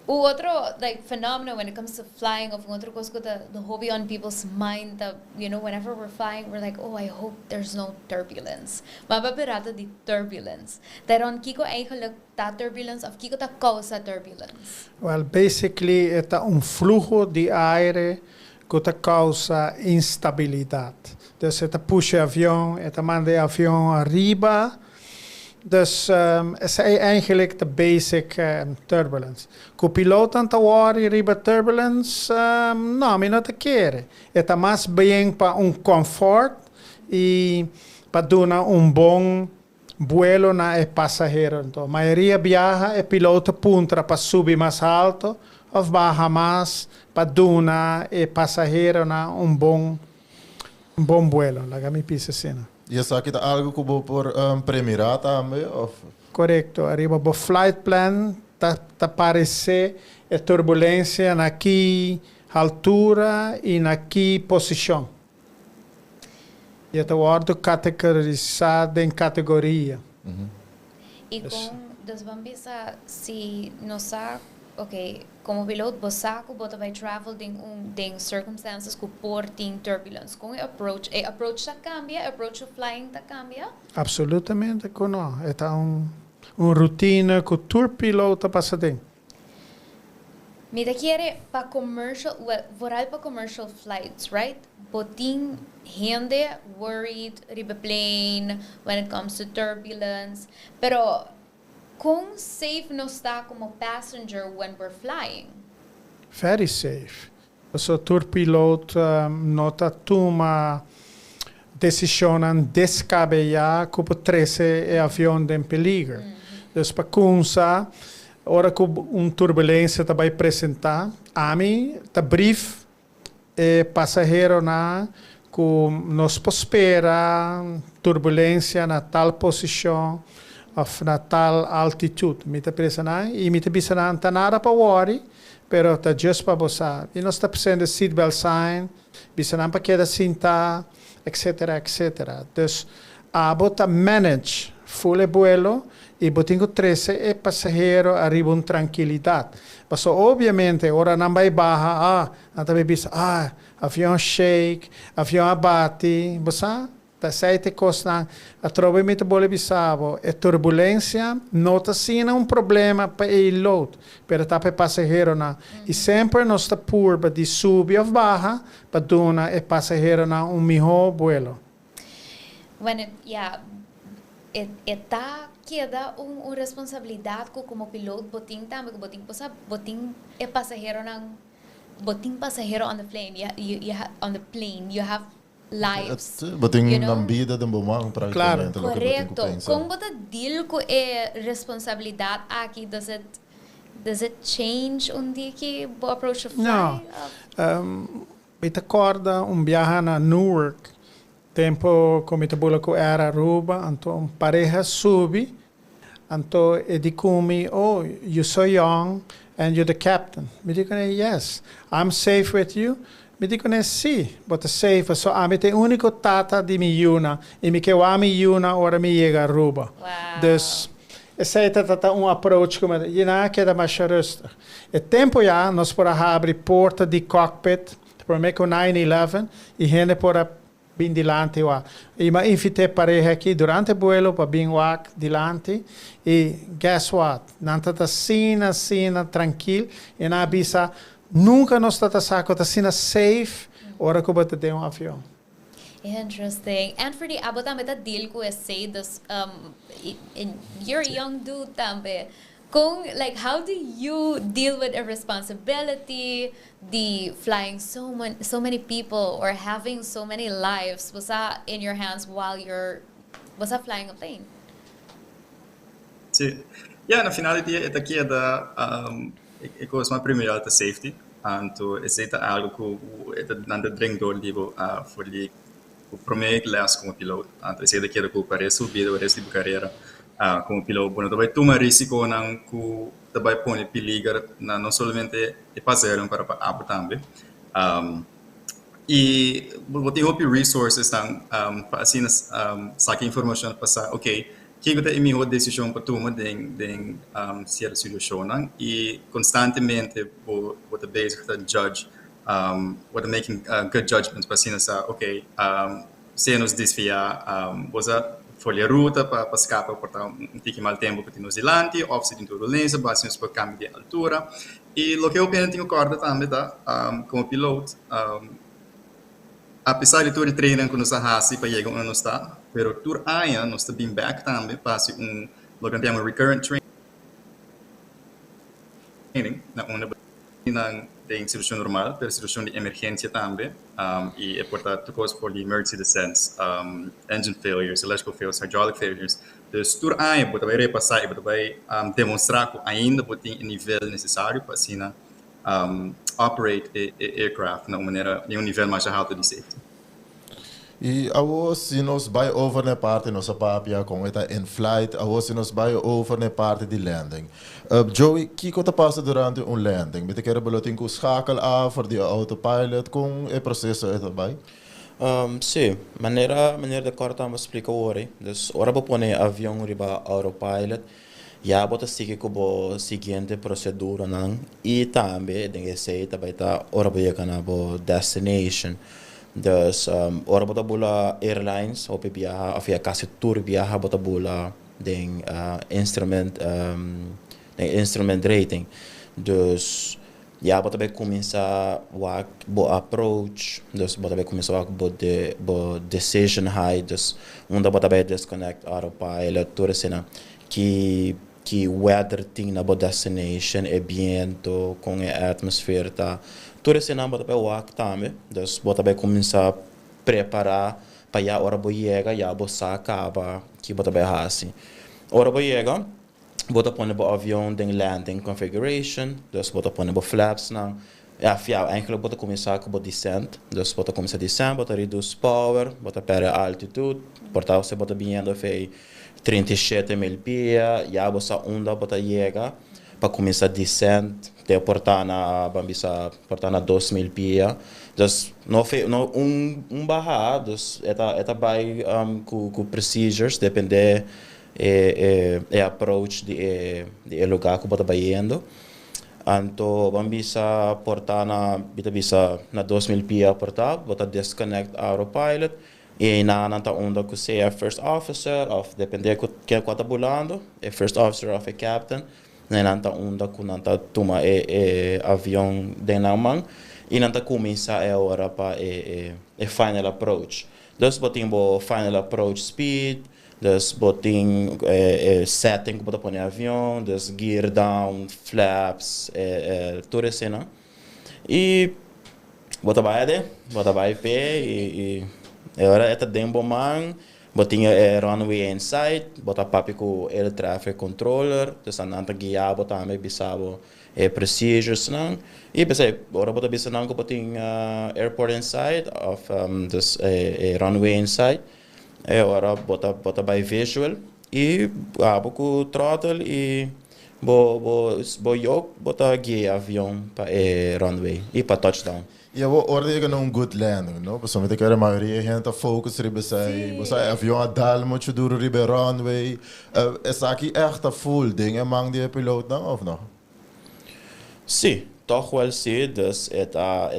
Speaker 3: O otro like phenomenon when it comes to flying of otro cos cu the hopi on people's mind that whenever we're flying, we're like, "Oh, I hope there's no turbulence." Maar we praten di turbulence. Daarom kiko eigenlijk ta turbulence of kiko ta causa turbulence?
Speaker 7: Well, basically, e ta un fluho di aire. Ku ta kousa instabilidat. Dus e ta pusha e avion, e ta manda e avion ariba. Dus esei eigenlijk ta basic turbulence. Ku pilotonan ta worry riba turbulence? No, mi no ta kere. E ta mas bien pa un comfort i pa duna un bon buelo na e pasahero. Anto, mayoria biaha e piloto puntra pa subi mas halto of baha mas pa duna e pasaheronan un bon buelo. Laga mi bisa asina.
Speaker 4: I esaki ta algo ku bo por premirá tambe of?
Speaker 7: Korekto. Ariba bo flight plan ta paresé e turbulensia na ki altura i na ki posishon. I e ta wòrdu kategorisá den kategoria.
Speaker 3: I kon, dus ban bisa si nos sa, ok, komo piloto bo sa ku bo ta bai travel den circumstances ku por tin turbulence. Kon e approach ta kambia, e approach to flying ta kambia?
Speaker 7: Absolutamente ku no. E ta un rutina ku tur piloto ta pasa den.
Speaker 3: Mi ta kere pa commercial, well, vooral pa commercial flights, right? Bo tin hende worried riba plane when it comes to turbulence. Pero kon safe nos ta komo passenger when we're flying?
Speaker 7: Very safe. So tur piloto no ta tuma desishon deskabeyá ku por trese e avion den peliger. Dus pa kuminsá, ora ku un turbulensia ta bai presentá, ami ta brief e pasaheronan ku nos por spera turbulensia na tal posishon òf na tal altitut. Mi ta pensa i mi ta bisa nan ta nada pa worry, pero ta just pa bo. I nos ta presente seatbelt sign, bisa nan pa keda sinta, etc., etc. Dus abo ta manage full e vuelo i bo tin ku trese e pasahero ariba un trankilidat. Paso obviamente ora nan bai baha, nan ta bisa, "Ah, avion shake, avion a bati," bo sa? Ta sete kosnan, atrobe mi ta bolbe bisa bo, e turbulensia no ta asina un problema pa e piloto, pero ta pa e pasaheronan. I semper nos ta purba di subi òf baha pa duna e pasaheronan un mihó vuelo.
Speaker 3: When it, yeah, it ta keda un responsabilidat ku komo piloto bo tin tambe ku bo tin e pasaheronan, bo tin pasahero on the plane, you ha, on the plane you have lives.
Speaker 4: Bo tin un bida den bo man práktikamente.
Speaker 3: Korekto. Kon bo ta deal ku e responsabilidat aki? Does it change un dia ku bo approach to fly?
Speaker 7: No. Mi ta kòrda un biaha na Newark, tempu ku mi ta bula ku Air Aruba, anto un pareha subi, anto e di ku mi, "Oh, you're so young and you're the captain." Mi di, "Yes, I'm safe with you." Mi di, "Si, bo ta safe." So ami ta e úniko tata di mi yunan, i mi ke mi yunan ora mi yega Aruba. Dus esei ta un approach ku nan a keda mas rustig. E tempu ya nos por a habri porta di cockpit, promé ku 9-11, i hende por a bin dilanti wak. I m'a invitá pareha aki durante vuelo pa bin wak dilanti i guess what? Nan ta asina, asina, trankil i nan a bisa nunka nos ta sa ku ta asina safe ora ku bo ta den un avion.
Speaker 3: Interesting. And for the abo tambe ta deal ku esei, dus you're a young dude tambe. Kon, like, how do you deal with a responsibility, the flying so many people or having so many lives was that in your hands while you're was that flying a plane?
Speaker 6: Si. Yeah, na final di dia, keda e kos mas primordial ta safety. Anto, esei ta algo ku nan ta dring door di bo for di promé les komo piloto. Anto, esei ta keda ku pa resto di bida, resto di karera komo piloto. Bueno, bai tuma risikonan ku ta bai pone peliger na no solamente e pasahero, pero pa abo tambe. I bo tin hopi resources nan pa asina saka informashon pa sa, ok, kiko ta e mihó desishon pa tuma den sierto situashonnan i konstantemente bo ta bezig ta judge, bo ta making good judgments pa asina sa, ok, si nos desviá, bo sa. for di e ruta pa pa scapa por ta un tiki mal tempo cu tin nos dilanti of si tin turbulencia bo haci nos por cambia di altura. Y loke hopi hende tin cu corda tambe ta como piloot apesar di tur e training cu nos a haci pa yega unda nos ta, pero tur aña nos ta bin bek tambe pa haci un loke nan ta yama recurrent training na unda bo nan den situacion normal pero situacion di emergencia tambe y e por ta tur cos for di emergency descents, engine failures, electrical failures, hydraulic failures. Dus tur aña bo ta bay repasa y bo ta bay demostra cu ainda bo tin e nivel necesario pa asina operate e aircraft na un manera den un nivel masha halto di safety.
Speaker 4: Y awo si nos bay over na e parti nos a papia con e ta in flight, awo si nos bay over na e parti di landing. Joey, kico ta pasa durante un landing? Mi ta kere bo lo tin cu schakel af for di autopilot, con e proceso e ta bay?
Speaker 5: Si, manera meneer de Kort a splica awor, dus ora bo pone e avion riba autopilot, ya bo ta sigui cu bo siguiente proceduranan y tambe den esey ta bay ta ora bo yega na bo destination. Dus ora bo ta bula airlines hopi biaha of ya casi tur biaha bo ta bula den instrument den instrument rating. Dus ya bo ta bay cuminsa wak bo approach, dus bo ta bay cuminsa wak bo de bo decision height, dus unda bo ta bay disconnect autopilot, tur esina. Ki ki weather tin na bo destination, e biento, con e atmosphere ta, tur esina bo ta bay wak tambe. Dus bo ta bay cuminsa prepara pa ya ora bo yega ya bo sa caba ki bo ta bay haci. Ora bo yega, bo ta pone bo avion den landing configuration, dus bo ta pone bo flaps nan. Ja, ja, eigenlijk bo ta cuminsa cu bo descent, dus bo ta cuminsa descent, bo ta reduce power, bo ta perde altitude, por ta bo ta biniendo fei 37.000 pia, ya bo sa unda bo ta yega pa cuminsa descent, te por ta na, ban bisa, por ta na 2000 pia. Dus no fe, no un baha, dus e ta bay cu procedures, depende e approach di e lugar cu bo ta bayendo. Anto ban bisa por ta na bita bisa na 2000 pia por ta, bo ta disconnect autopilot y na nan ta unda cu sea first officer of depende cu ken cu ta bulando, e first officer of e captain, na nan ta unda cu nan ta tuma e avion den nan man y nan ta cuminsa e ora pa e final approach. Dus bo tin bo final approach speed, dus bo tin setting cu bo ta pone avion, dus gear down, flaps, tur esina. Y bo ta bay ade, bo ta bay pe y ora e ta den bo man, bo tin e runway in sight, bo ta papia cu air traffic controller, dus nan ta guia bo tambe, bisa bo e procedures nan. Y pesey, ora bo ta bisa nan cu bo tin airport in sight of dus e runway in sight, e ora bo ta bay visual y abo cu throttle y bo yoke bo ta guia avion pa e runway y pa touchdown.
Speaker 4: Y awo ora yega na un good landing, no? Pasobra mi ta kere mayoria hende ta focus riba esey. Bo sa avion a dal mucho duro riba e runway. Esaki echt ta full den e man di e piloot nan of no?
Speaker 5: Si, toch wel si. Dus e ta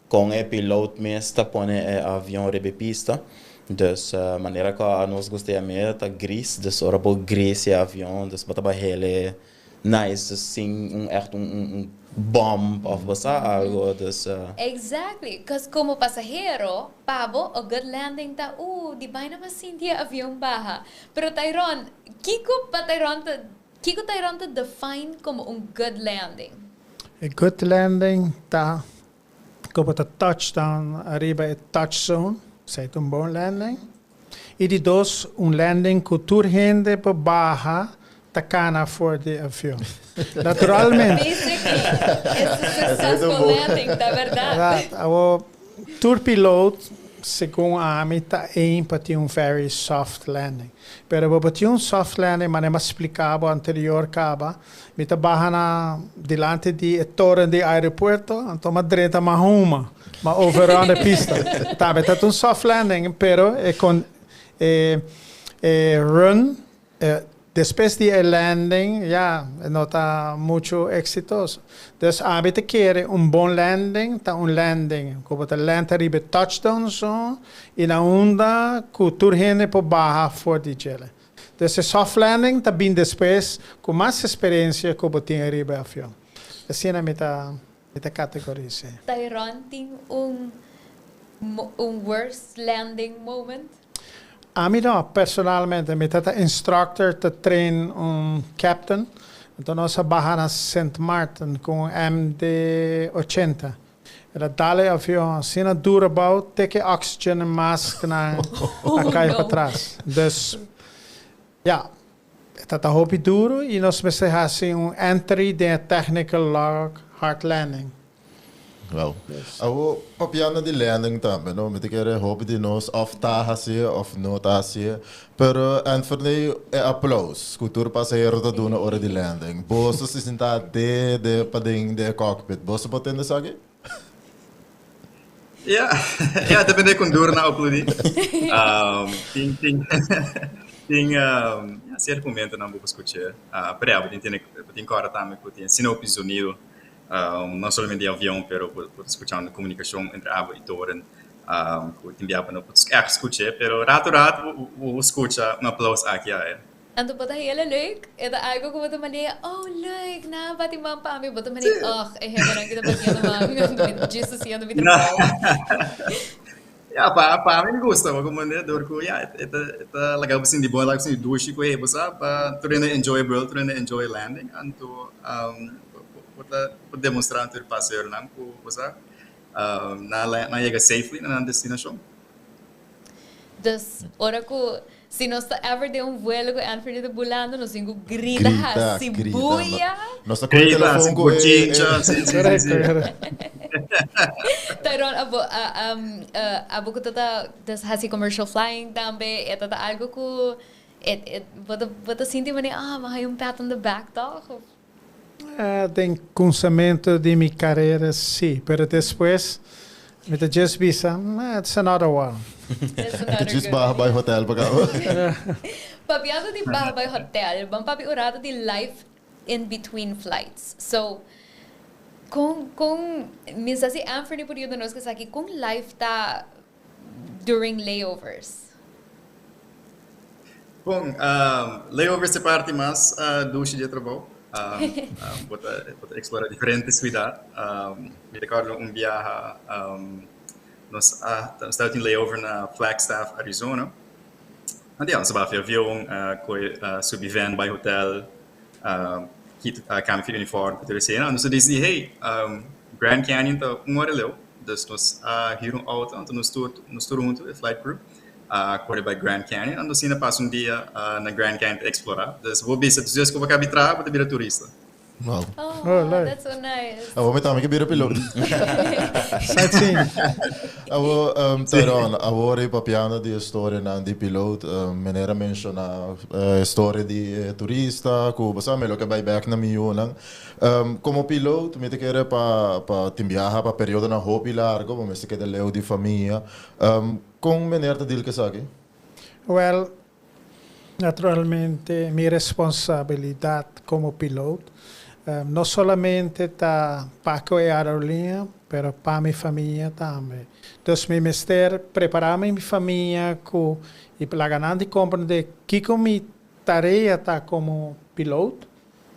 Speaker 5: con e piloot mes ta pone e avion riba pista. Dus manera cu nos gusta yama ta grease, dus ora bo grease e avion, dus bo ta hele nice, dus sin un echt un bump of basta algo, dus
Speaker 3: Exactly, because como pasahero, pa bo, a good landing ta, di baina m'a sinti avion baha. Pero Tyron, kiko pa Tyron ta, kiko Tyron ta define como un good landing?
Speaker 7: A good landing ta como ta touchdown ariba e touch zone, esey un bon landing. Y di dos, un landing cu tur hende por baha ta cana for di avion. Naturalmente.
Speaker 3: Basically, it's a successful landing, ta berdad.
Speaker 7: Right. Awo, tur piloot, segun ami, ta aim pa tin un very soft landing. Pero bo tin un soft landing, manera m'a splica bo anterior caba, mi ta baha na dilanti di e toren di aeropuerto, anto m'a drenta m'a huma, m'a overrun e pista. Ta, ta un soft landing, pero e con e run e. Despues di e landing, ya, no ta mucho exitoso. Dus ami ta kere un bon landing ta un landing cu bo ta land ariba e touchdown zone y na unda cu tur hende por baha for di djele. Dus e soft landing ta bin despues cu mas experiencia cu bo tin ariba e avion. Asina mi ta mi ta categorize.
Speaker 3: Tyrone tin un un worst landing moment?
Speaker 7: Ami no, personalmente. Mi ta ta instructor ta train un captain. Anto nos a baha na Sint Maarten cu un MD 80. El a dal e avion asina duro abou te cu e oxygen masknan a cay patras. Dus, ya, e ta ta hopi duro y nos mester haci un entry den e technical log hard landing.
Speaker 4: Wel, awo papiando di landing tambe, no? Mi ta kere hopi di nos of ta hacié of no ta hacié. Pero Anthony, e aplaus cu tur pasahero ta duna ora di landing. Boso si sinta de de paden den e cockpit, boso por tende esaki?
Speaker 6: Ja, ja, depende con duro nan aplaudi. Tin, tin, tin, ja, cierto momentonan bo por scucha. Pero ja, bo tin tene, bo tin corda tambe cu tin asina hopi zonido. No solamente di avion, pero bo ta skuchando komunikashon entre abo i toren ku tin bia bo no por ègt skuch'é, pero ratu ratu bo skucha un aplaus aki aya.
Speaker 3: Anto bo ta hela leuk? E ta algo ku bo ta manera, oh leuk, nan a bati man pa mi, bo ta manera, ugh, e hendenan ki ta batiendo man, anto mi ta djis hasiendo mi trabou.
Speaker 6: Ya, pa mi mi gusta, bo komprende, dor ku ya, e ta laga bo sinti bon, e laga bo sinti dushi ku hey, bo sa, pa tur hende enjoy e vuelo, tur hende enjoy e landing, anto bo ta por demostra na tur e pasaheronan ku bo sa, nan a yega safely na nan destinashon.
Speaker 3: Dus, ora ku si nos ta ever den un vuelo ku Anthony ta bulando, nos tin ku grita, hasi buya.
Speaker 4: Nos ta kohe telefon ku e.
Speaker 6: Grita, hasi bochincha, si, si, si, si.
Speaker 3: Tyrone, abo, abo ku ta ta hasi commercial flying tambe, e ta ta algo ku e, e, bo ta, bo ta sinti manera, ah, mi a haña un pat on the back tòg? Of?
Speaker 7: Den kunsamentu di mi karera sí, pero despues mi ta djis bisa, It's another one.
Speaker 3: It's
Speaker 4: Mi ta
Speaker 3: another
Speaker 4: djis
Speaker 3: good.
Speaker 4: baha bai hotel pa kaba.
Speaker 3: Papiando di baha bai hotel, ban papia un rato di life in between flights. So, kon, kon, mi sa si Anthony por yuda nos ku esaki, kon life ta during layovers?
Speaker 6: Bon, layovers ta e parti mas dushi di e trabou. Bo ta bo ta explora diferente siudat. Mi recordo un biaha nos a nos tabata tin layover na Flagstaff, Arizona. Anto ya, nos a baha fi avion, koe subi van bai hotel, kita cambia fi uniform ku tur esei. Nos a disidi, hey, Grand Canyon ta un ora leu, dus nos a hür un auto, anto nos tur nos tur huntu, e flight crew, a kore bai Grand Canyon, anto asina pasa un dia na Grand Canyon ta explora. Dus bo bisa, despues ku bo kabi traha, bo ta bira turista.
Speaker 4: Wow.
Speaker 3: Oh,
Speaker 7: Oh, leuk.
Speaker 3: that's so nice.
Speaker 4: Awor mi tambe ke bira piloto.
Speaker 7: Sightseeing.
Speaker 4: Awor, Tyrone, awor e papiando di e storianan di piloot, meneer a menciona e storia di e turista ku bo sa mi lo ke bai bek na mi yunan. Komo piloot mi ta kere pa pa tin biaha pa periodonan hopi largo, bo mester keda leu di famia. Kon meneer ta deal ku esaki?
Speaker 7: Wel, naturalmente mi responsabilidad como piloot no solamente ta pa cu e aerolínea, pero pa mi famia tambe. Dus mi mester prepara mi famia cu y laga nan di comprende kico mi tarea ta como piloot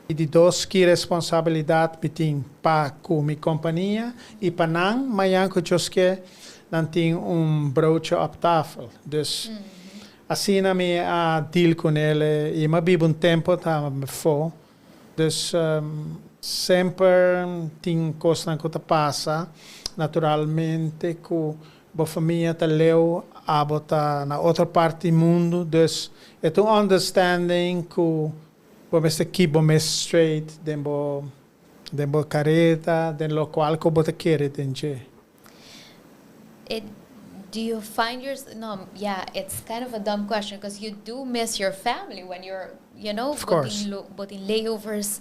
Speaker 7: y di dos ki responsabilidad mi tin pa cu mi compania y pa nan mañan cu Dios ke nan tin un broodje op tafel. Dus asina mi a deal cu nele y m'a biba un tempo ta fo. Dus semper tin cosnan cu ta pasa naturalmente cu bo famia ta leu, abo ta na otro parti mundo, dus e ta un understanding cu Bo mester keep bo mes straight den bo den bo careta, den locual cu bo ta kere den dje.
Speaker 3: It do you find your no yeah it's kind of a dumb question cause you do miss your family when you're you know
Speaker 7: Of course.
Speaker 3: bo tin bo tin layovers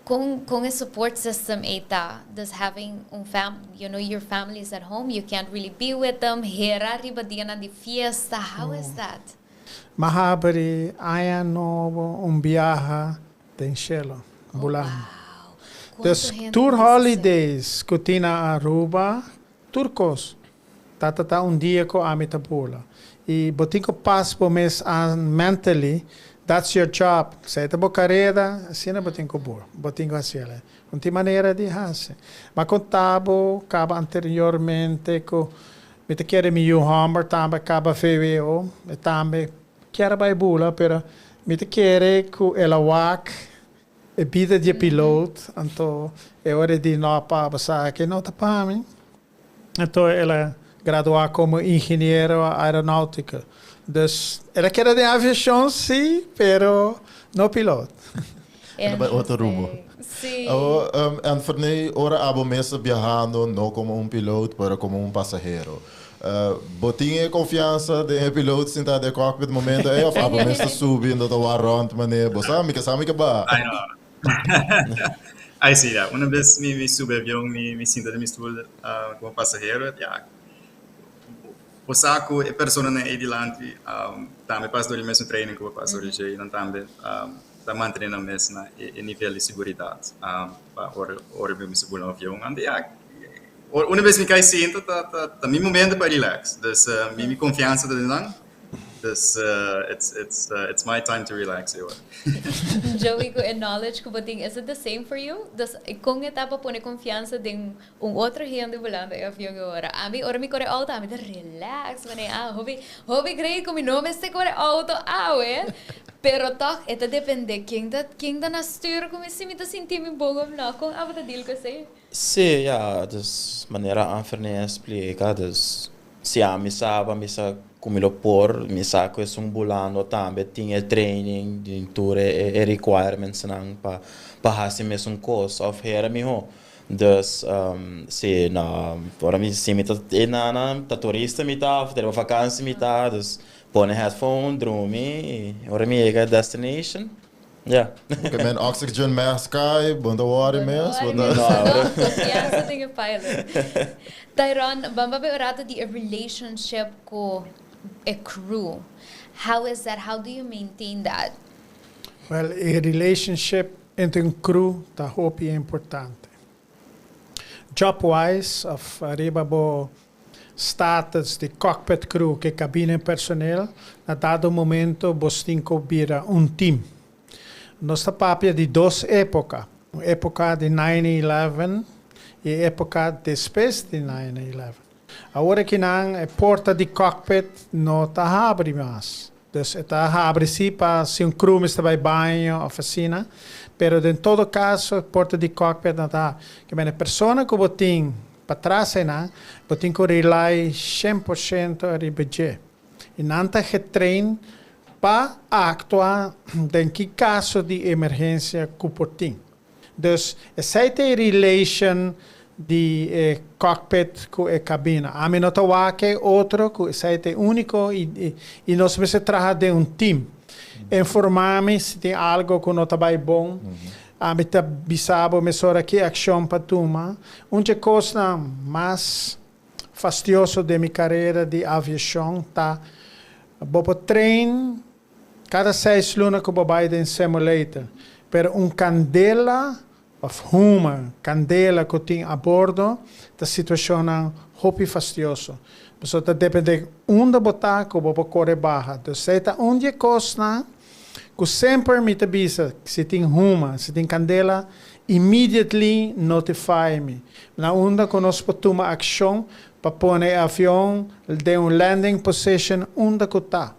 Speaker 3: con con e support system ey ta does having un fam you know your family is at home you can't really be with them hera riba dianan di fiesta how is that?
Speaker 7: M'a habri aña nobo un biaha den shelo, bulando. Dus tur holidays ku tin na Aruba, tur kos, ta ta ta un dia ku ami ta bula. I bo tin ku pas bo mes aan mentally, that's your job. Esei ta bo kareda, asina bo tin ku bula, bo tin ku hasiel. Un tin manera di hasi. M'a konta bo kaba anteriormente ku mi ta kere mi yu hòmber tambe kaba VWO, e tambe kier a bai bula, pero mi ta kere ku el a wak e bida di e pilot, anto e ora e di no pa bo sa ke no ta pa mi. Anto el a gradua komo ingeniero aeronautiko. Dus el a keda den aviashon si, pero no pilot.
Speaker 4: El a bai otro rumbo.
Speaker 3: Sí.
Speaker 4: Awor, Anferney, ora abo mes ta biahando, no komo un pilot, pero komo un pasahero, bo tin e konfiansa den e pilot sintá den e cockpit momento ei òf abo mes ta subi en ta wak rònt manera bo sa mi ke sa mi ke baha?
Speaker 6: Ai no. Ai sí, ya. Una bes mi subi avion, mi sinta den mi stoel komo pasahero, ya. Bo sa ku e personanan ei dilanti tambe pasa dor di mesun training ku bo pasa dor di dje i nan tambe ta mantene nan mes na e nivel di seguridat pa ora ora mi mester bula un avion. Anto ya, una bes mi kai sinta ta ta mi momento pa relax. Dus mi konfiansa ta den nan. Dus it's it's it's my time to relax e ora.
Speaker 3: Joey ku e knowledge ku bo tin is it the same for you? Dus kon e ta pa pone konfiansa den un otro hende bulando e avion e ora? Ami ora mi kore auto ami ta relax manera ah hopi hopi great ku mi no mester kore auto awe pero tog e ta depende ken ta ken ta na stuur ku mi si mi ta sinti mi bon of no. Kon abo ta deal ku esei?
Speaker 5: Sí ya dus manera Anfernee a splika dus Si ami sa pa mi sa ku mi lo por, mi sa ku esun bulando tambe tin e training den tur e requirementsnan pa pa hasi mesun kos òf hera mihó. Dus si na ora mi si mi ta e na nan ta turista mi ta òf ta riba vakansi mi ta dus pone headphone drumi i ora mi yega destination Ya.
Speaker 4: Ke men oxygen mask kai, bo no ta worry mes, bo ta.
Speaker 3: No, no, confiansa den e pilot. Tyron, ban papia un rato di e relationship ku e crew. How is that? How do you maintain that?
Speaker 7: Well, e relationship entre un crew ta hopi importante. Job wise of riba bo status di cockpit crew ke cabine personeel, na dado momento bos tin ku bira un team. Nos ta papia di dos epoca, un epoca di nine eleven y e epoca despues di nine eleven. Awor akinan e porta di cockpit no ta habri mas. Dus e ta habri si pa si un crew mester bai baño of asina, pero den todo caso e porta di cockpit no ta habri. Ke men e persona ku bo tin patras einan, bo tin ku rely 100% ariba dje. I nan ta getrain pa actua den ki caso di emergencia ku por tin. Dus esei ta e relation di e cockpit ku e cabina. Ami no ta wak e otro ku esei ta e unico i i nos mester traha den un team. Informa mi si tin algo ku no ta bai bon. Ami ta bisa bo mesora ki accion pa tuma. Un dje cosnan mas fastioso den mi carera di aviacion ta bo por train Kada seis luna ku bo bai den simulator, pero un kandela òf huma kandela ku tin a bordo ta situashonnan hopi fastioso. Pasobra ta depende unda bo ta ku bo por kore baha. Dus esei ta un di e kosnan ku semper mi ta bisa, si tin huma, si tin kandela, immediately notify mi. Na unda ku nos por tuma akshon pa pone e avion den un landing position unda ku ta.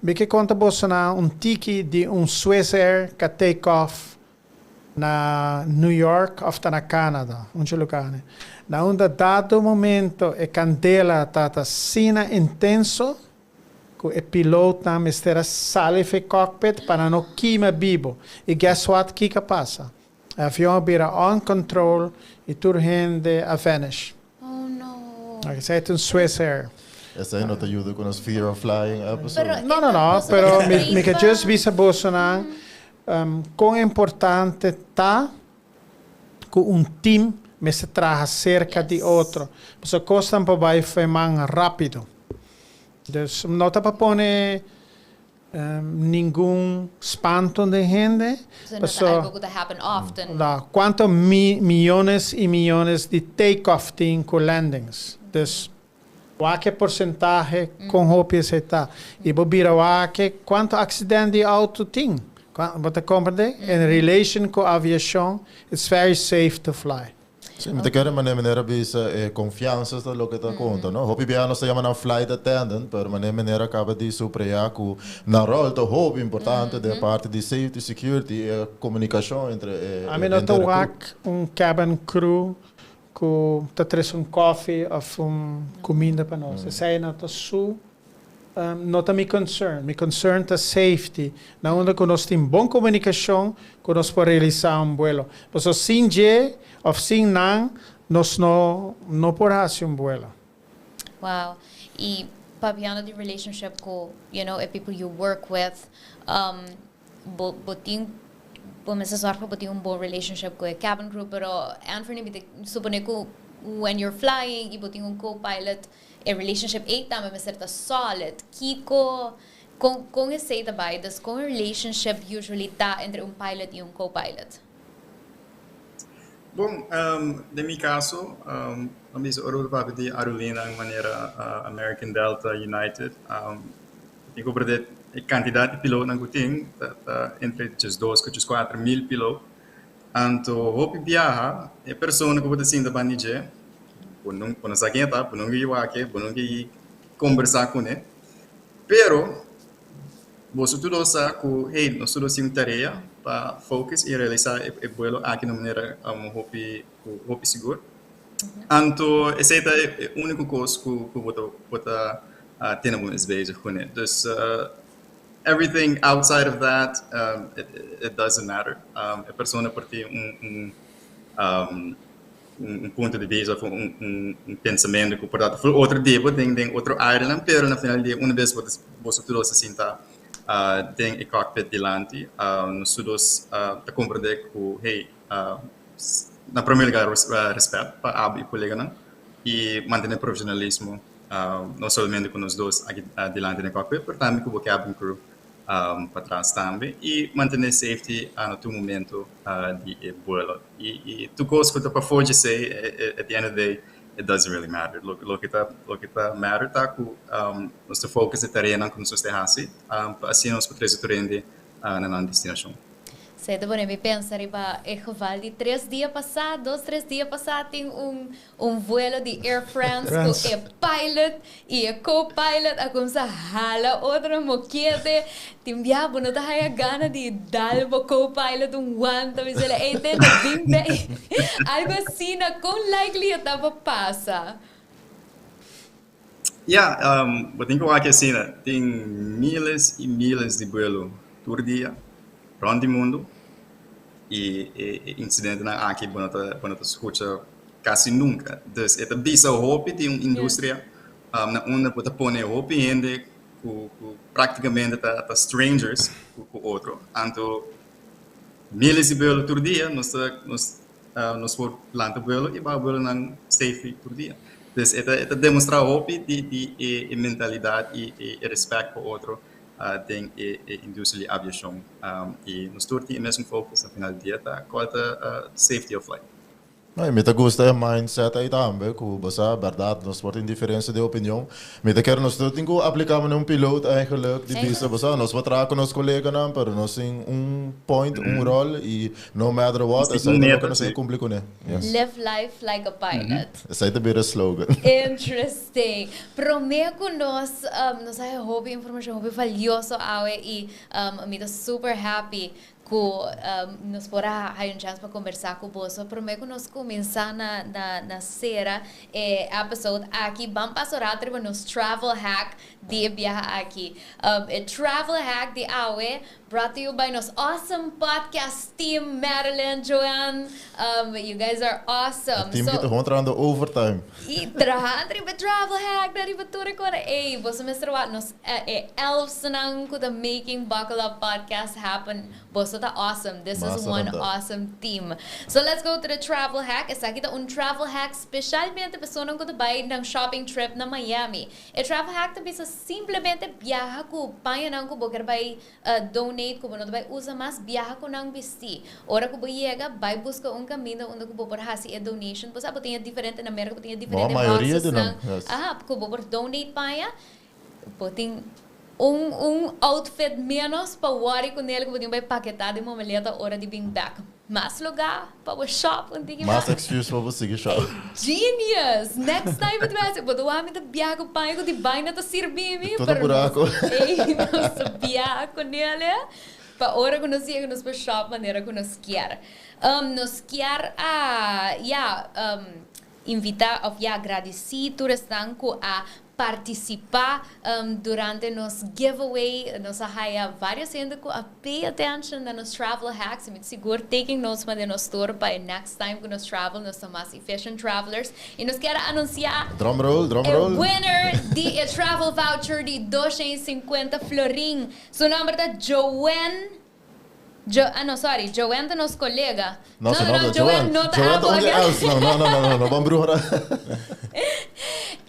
Speaker 7: Mi ke konta boso na un tiki di un Swiss Air ka take off na New York of ta na Canada, un dje lugar ne. Na unda dado momento e kandela ta ta asina intenso ku e pilotnan mester a sali fe cockpit pa nan no kima bibo. I guess what kiko a pasa? E avion a bira on control i tur hende a vanish.
Speaker 3: Oh no.
Speaker 7: Esei ta un Swiss Air.
Speaker 4: Esei no ta yuda ku nos fear of flying episode.
Speaker 3: Pero
Speaker 7: No, no, no, pero mi mi ke just bisa bosonan kon importante ta ku un team mester traha serka di otro. Pasobra kosnan por bai feman rápido. Dus no ta pa pone. Ningun spanto den hende.
Speaker 3: So no ta algo cu ta happen often.
Speaker 7: No, cuanto miyones y miyones di take-off tin cu landings. Dus, wak e porcentahe con hopi esey ta. Y bo bira wak cuanto accident di auto tin. Bo ta comprende? In relation cu aviacion, it's very safe to fly.
Speaker 4: Sí, mi ta kere manera meneer a bisa e confiansa ta loke ta conta, no? Hopi bia nos ta yama nan flight attendant, pero manera meneer a caba di subraya cu nan rol ta hopi importante den e parti di safety, security y e comunicacion entre e
Speaker 7: Ami no ta
Speaker 4: henter e crew.
Speaker 7: wak un cabin crew cu ta trece un koffie of un cuminda pa nos. Esey no ta su No ta mi concern. Mi concern ta safety. Na unda cu nos tin bon comunicacion cu nos por realisa un buelo. Pasobra sin dje of sin nan nos no no por haci un buelo.
Speaker 3: Wow. Y papiando di relationship cu you know e people you work with, bo bo tin bo mester zorg pa bo tin un bon relationship cu e cabin crew, pero Anthony mi ta supone cu when you're flying y bo tin un co-pilot E relationship ei tambe mester ta solid. Kiko, kon, kon esei ta bai? Dus kon e relationship usually ta entre un pilot i un co-pilot?
Speaker 6: Bon, den mi kaso, lo bisa ora bo ta papia di aerolíneanan manera American, Delta, United, tin ku prende e kantidat di pilotnan ku tin ta ta entre 12 ku 14 mil pilot. Anto hopi biaha e persona ku bo ta sinta banda di dje, bo no bo no sa ken e ta, bo no ke wak, bo no ke kombersá kuné, pero boso tur dos sa ku hey, nos tur dos tin un tarea pa focus i realisá e buelo aki na un manera hopi hopi sigur. Anto esei ta e úniko kos ku bo ta bo ta tene bo mes bezig kuné. Dus everything outside of that, it doesn't matter. E persona por tin un punto di vista of un pensamentu ku por ta full otro di bo den otro áreanan, pero na final di dia una bes boso tur dos ta sinta den e cockpit dilanti, nos tur dos ta komprendé ku hey, na promé lugar respèt pa abo i koleganan i mantené profesionalismo no solamente ku nos dos aki dilanti den cockpit, pero tambe ku bo cabin crew patras tambe i mantené safety na tur momento di e buelo. I tur kos ku ta pafó dje esei, at the end of the day, it doesn't really matter. Loke ta matter ta ku nos ta focus e tareanan ku nos mester hasi pa asina nos por trese tur hende na nan destinashon.
Speaker 3: Esei ta pone mi pensa riba e geval di 3 dia pasá, 2, 3 dia pasá, tin un vuelo di Air France ku
Speaker 7: France.
Speaker 3: e pilot i e co-pilot a kuminsá hala otro mokete. Tin bia bo no ta haya gana di dal bo co-pilot un wanta, bis'é, "Ey, tende, bin bij." Algo asina, kon likely e ta pa pasa?
Speaker 6: Ja, bo tin ku wak asina, tin miles i miles di vuelo tur dia rònt di mundu i e insidentenan aki bo no ta skucha kasi nunka. Dus e ta bisa hopi di un industria na unda bo ta pone hopi hende ku práktikamente ta strangers ku otro. Anto miles di vuelo tur dia, nos por lanta vuelo i baha vuelonan safely tur dia. Dus e ta demostrá hopi di e mentalidat i e respèt pa otro den e industria di aviashon. I nos tur tin e mesun focus na final di dia, ta kual ta safety of flight.
Speaker 4: No, i mi ta gusta e mindset ei tambe, ku bo sa, bèrdat, nos por tin diferensia di opinion. Mi ta kere nos tur tin ku apliká manera un piloot eigenlijk, di bisa, bo sa, nos por traha ku nos koleganan, pero nos tin un point, un rol, i no matter what,
Speaker 6: Nos tin
Speaker 4: esei
Speaker 6: un
Speaker 4: ta loke
Speaker 6: meta,
Speaker 4: nos tin
Speaker 6: sí.
Speaker 4: ku kumpli kuné. Yes.
Speaker 3: Live life like a pilot.
Speaker 4: Esei ta bira slogan.
Speaker 3: Interesting. Promé ku nos a hopi informashon hopi valioso awe i mi ta super happy ku nos por a haya un chance pa kombersá ku boso. Promé ku nos kuminsá na sera e episode aki, ban pasa rato riba nos travel hack di e biaha aki. E travel hack di awe brought to you by nos awesome podcast team, Madeline, Joanne. You guys are awesome.
Speaker 4: Team ku ta gewoon trahando overtime.
Speaker 3: I trahando riba travel hack, na riba tur kos. Ey, boso mester wak nos e elves nan ku ta making Buckle Up podcast happen. Boso Boso ta awesome. This is
Speaker 4: Massa
Speaker 3: one
Speaker 4: fantástico.
Speaker 3: Awesome team. So let's go to the travel hack. Esaki ta un travel hack specialmente pa personanan cu ta bay nan shopping trip na Miami. E travel hack ta bisa simplemente biaha cu pañanan cu bo kier bay donate, cu bo no ta bay usa mas, biaha cu nan bisti. Ora cu bo yega, bay busca un caminda unda cu bo por haci e donation. Bo sa bo tin e diferente, na Merca bo tin e diferente
Speaker 4: Bo, mayoria
Speaker 3: boxes
Speaker 4: di nan,
Speaker 3: nan.
Speaker 4: Yes.
Speaker 3: Aha, cu bo por donate paña. Bo tin un outfit menos pa worry cu nel cu bo tin bay paketa den bo maleta ora di bin bek. Mas lugar pa bo shop un tiki
Speaker 4: Mas
Speaker 3: mas.
Speaker 4: Excuse pa bo sigui shop.
Speaker 3: Genius! Next time mi ta bay haci, bo ta wak mi ta biaha cu paña cu di baina ta sirbi mi,
Speaker 4: Todo
Speaker 3: pero
Speaker 4: buraco.
Speaker 3: Ey, nos ta biaha cu nel pa ora cu nos yega nos por shop manera cu nos kier. Nos kier a, ya, invita of ya agradeci tur esnan cu a participa durante nos giveaway. Nos a haya varios hende cu a pay attention na nos travel hacks. Y mi sigur taking notes pa nos tour pa next time cu nos travel, nos ta mas efficient travelers. Y nos kier anuncia
Speaker 4: Drum roll, drum
Speaker 3: e
Speaker 4: roll.
Speaker 3: Winner di e travel voucher di 250 florin. Su nomber ta Joanne. Ah, no, sorry. Joanne ta nos colega.
Speaker 4: No,
Speaker 3: No,
Speaker 4: su
Speaker 3: no,
Speaker 4: nomber
Speaker 3: Joanne no ta
Speaker 4: Joanne
Speaker 3: abo.
Speaker 4: ta onde else. No, no, no, no, no, no, ban bruha.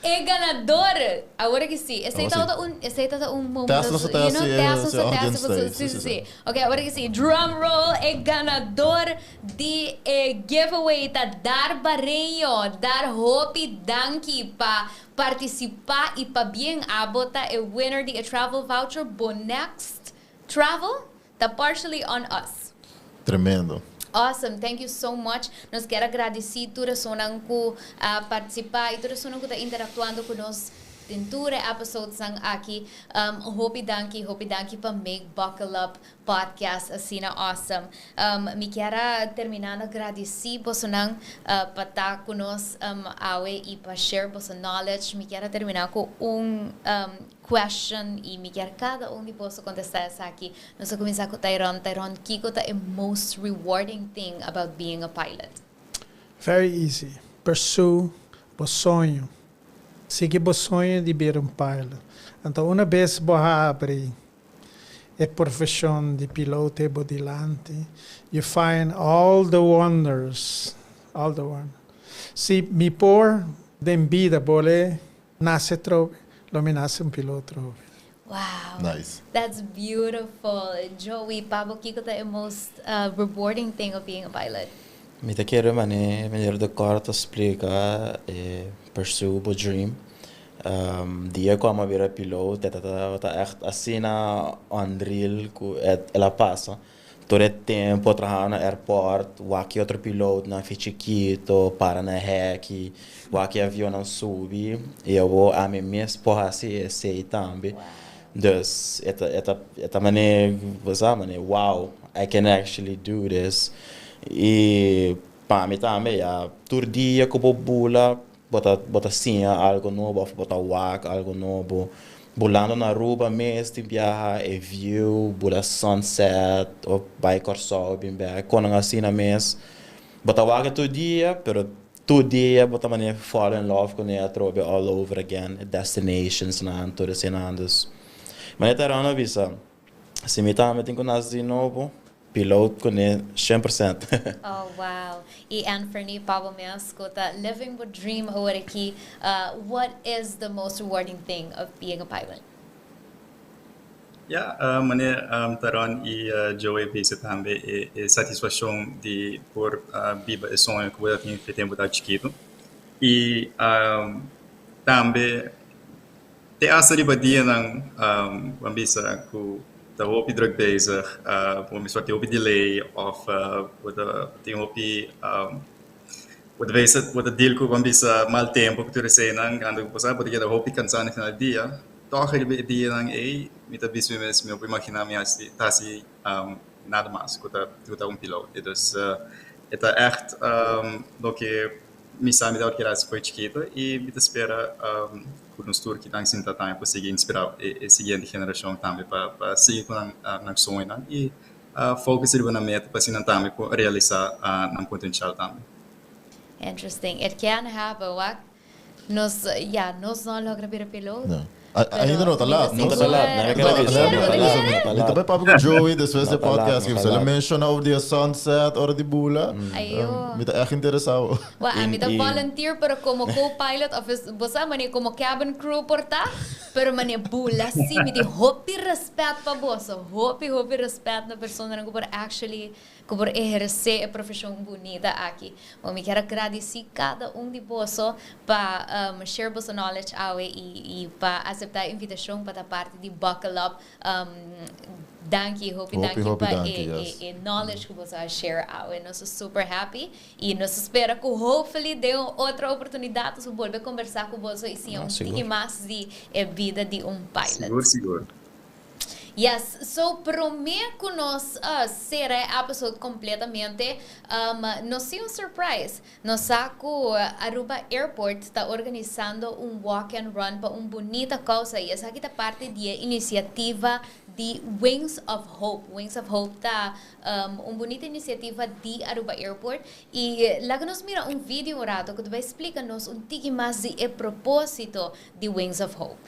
Speaker 3: E ganador. Awor cu si. Esey
Speaker 4: Awor
Speaker 3: ta
Speaker 4: si.
Speaker 3: un, esey ta un momento.
Speaker 4: Test nos test,
Speaker 3: You know, test nos
Speaker 4: si,
Speaker 3: test.
Speaker 4: Audience
Speaker 3: Si,
Speaker 4: test, si,
Speaker 3: si. Ok, awor cu si. Drum roll. E ganador di e giveaway ta Dar Barreño. Dar, hopi danki pa participa y pabien, abo ta e winner di e travel voucher. Bo next travel ta partially on us.
Speaker 4: Tremendo.
Speaker 3: Awesome, thank you so much. Nos kier gradici tur esnan cu a participa y tur esnan cu ta interactuando cu nos den tur episodes aki. Hopi danki, hopi danki pa make Buckle Up podcast asina awesome. Mi kier termina na gradici bosonan pa ta cu nos awe y pa share boso knowledge. Mi kier termina cu un question y mi kier cada un di boso contesta esaki. Nos ta cuminsa cu Tyrone. Tyrone, kico ta the most rewarding thing about being a pilot?
Speaker 7: Very easy. Pursue bo soño. Sigui bo soño di bira un pilot. Anto, un biaha bo habri e profesion di piloto bo dilanti, you find all the wonders, all the wonders. Si mi por den bida bolbe nace trobe, lo mi nace un piloto trobe.
Speaker 3: Wow.
Speaker 4: Nice.
Speaker 3: That's beautiful. Joey, pa bo, kico ta the most rewarding thing of being a pilot?
Speaker 5: Mi ta kere mane meneer de Kort splica pursue bo dream. Dia cu mi a bira piloto, ta echt asina unreal cu el a pasa. Tur e tempo traha na airport, wak otro piloto nan chikito, para na hek, wak avion nan subi, y ami mes por haci esey tambe. Dus e ta mane, bo mane, "Wow, I can actually do this." Y pa mi tambe, ja, tur dia cu bo bula, bo ta siña algo nobo, of bo ta wak algo nobo. Bulando na Aruba mes, tin biaha e view, bula sunset, of bay Corsou, bin back, con asina mes. Bo ta wak tur dia, pero tur dia bo ta mane fall in love cu e atrobe all over again, destinations nan, tur asina, dus. Maar net a bisa, si mi tambe tin cu nace di nobo, piloto cu ne 100%.
Speaker 3: Oh, wow. Y Anthony, pa bo mes, ta living the dream awor aki. What is the most rewarding thing of being a pilot?
Speaker 6: Ja, meneer Taron y Joey bisa tambe e satisfaccion di por biba e soño cu mi tin pa tempo di chikito. Y tambe te hasta riba dia nan ban bisa cu ta hopi druk bezig, bo soort hopi delay of tin hopi bo ta bo ta deal cu, ban bisa, mal tempo cu tur esey nan, ando bo sabi, bo ta keda hopi cansa na final di dia. Toch riba dia nan ey, mi ta bisa mes, mi imagina mi haci, ta haci nada mas cu ta un piloto. Dus e ta echt loke mi sa mi ta kier for di chikito y mi ta spera cu nos tur cu ta sinta tambe pa sigui inspira e siguiente generacion tambe pa sigui cu nan soño nan y focus riba nan meta pa asina tambe por realisa nan potencial tambe.
Speaker 3: Interesting. It can happen. Wak? Nos, ja, nos no logra bira piloto.
Speaker 4: No. Ainda no ta laat.
Speaker 5: Nunca ta laat.
Speaker 3: No ta laat.
Speaker 4: Mi ta bai papia ku Joey despues di podcast. Ku el a menshoná over di e sunset ora di bula. Mi ta ègt interesá.
Speaker 3: Well, ami ta volunteer pero komo co-pilot of bo sa mane komo cabin crew por ta. Pero mane bula si mi tin hopi respet pa boso. Hopi hopi respet na personanan ku por actually ku por ehersé e profeshon bunita aki. Bon, mi kier a gradisí kada un di boso pa share boso knowledge awe i i pa aseptá e invitashon pa ta parti di Buckle Up. Danki, hopi danki pa e e knowledge ku boso a share awe. Nos ta super happy i nos ta spera ku hopefully den un otro oportunidat nos por bolbe kombersá ku boso i siña un tiki mas di e bida di un pilot.
Speaker 6: Sigur, sigur.
Speaker 3: Yes, so prome cu nos cera e episode completamente, nos tin un surprise. Nos sa cu Aruba Airport ta organisando un walk and run pa un bunita causa y esaki ta parti di e iniciativa di Wings of Hope. Wings of Hope ta un bunita iniciativa di Aruba Airport y laga nos mira un video un rato cu ta bay splica nos un tiki mas di e proposito di Wings of Hope.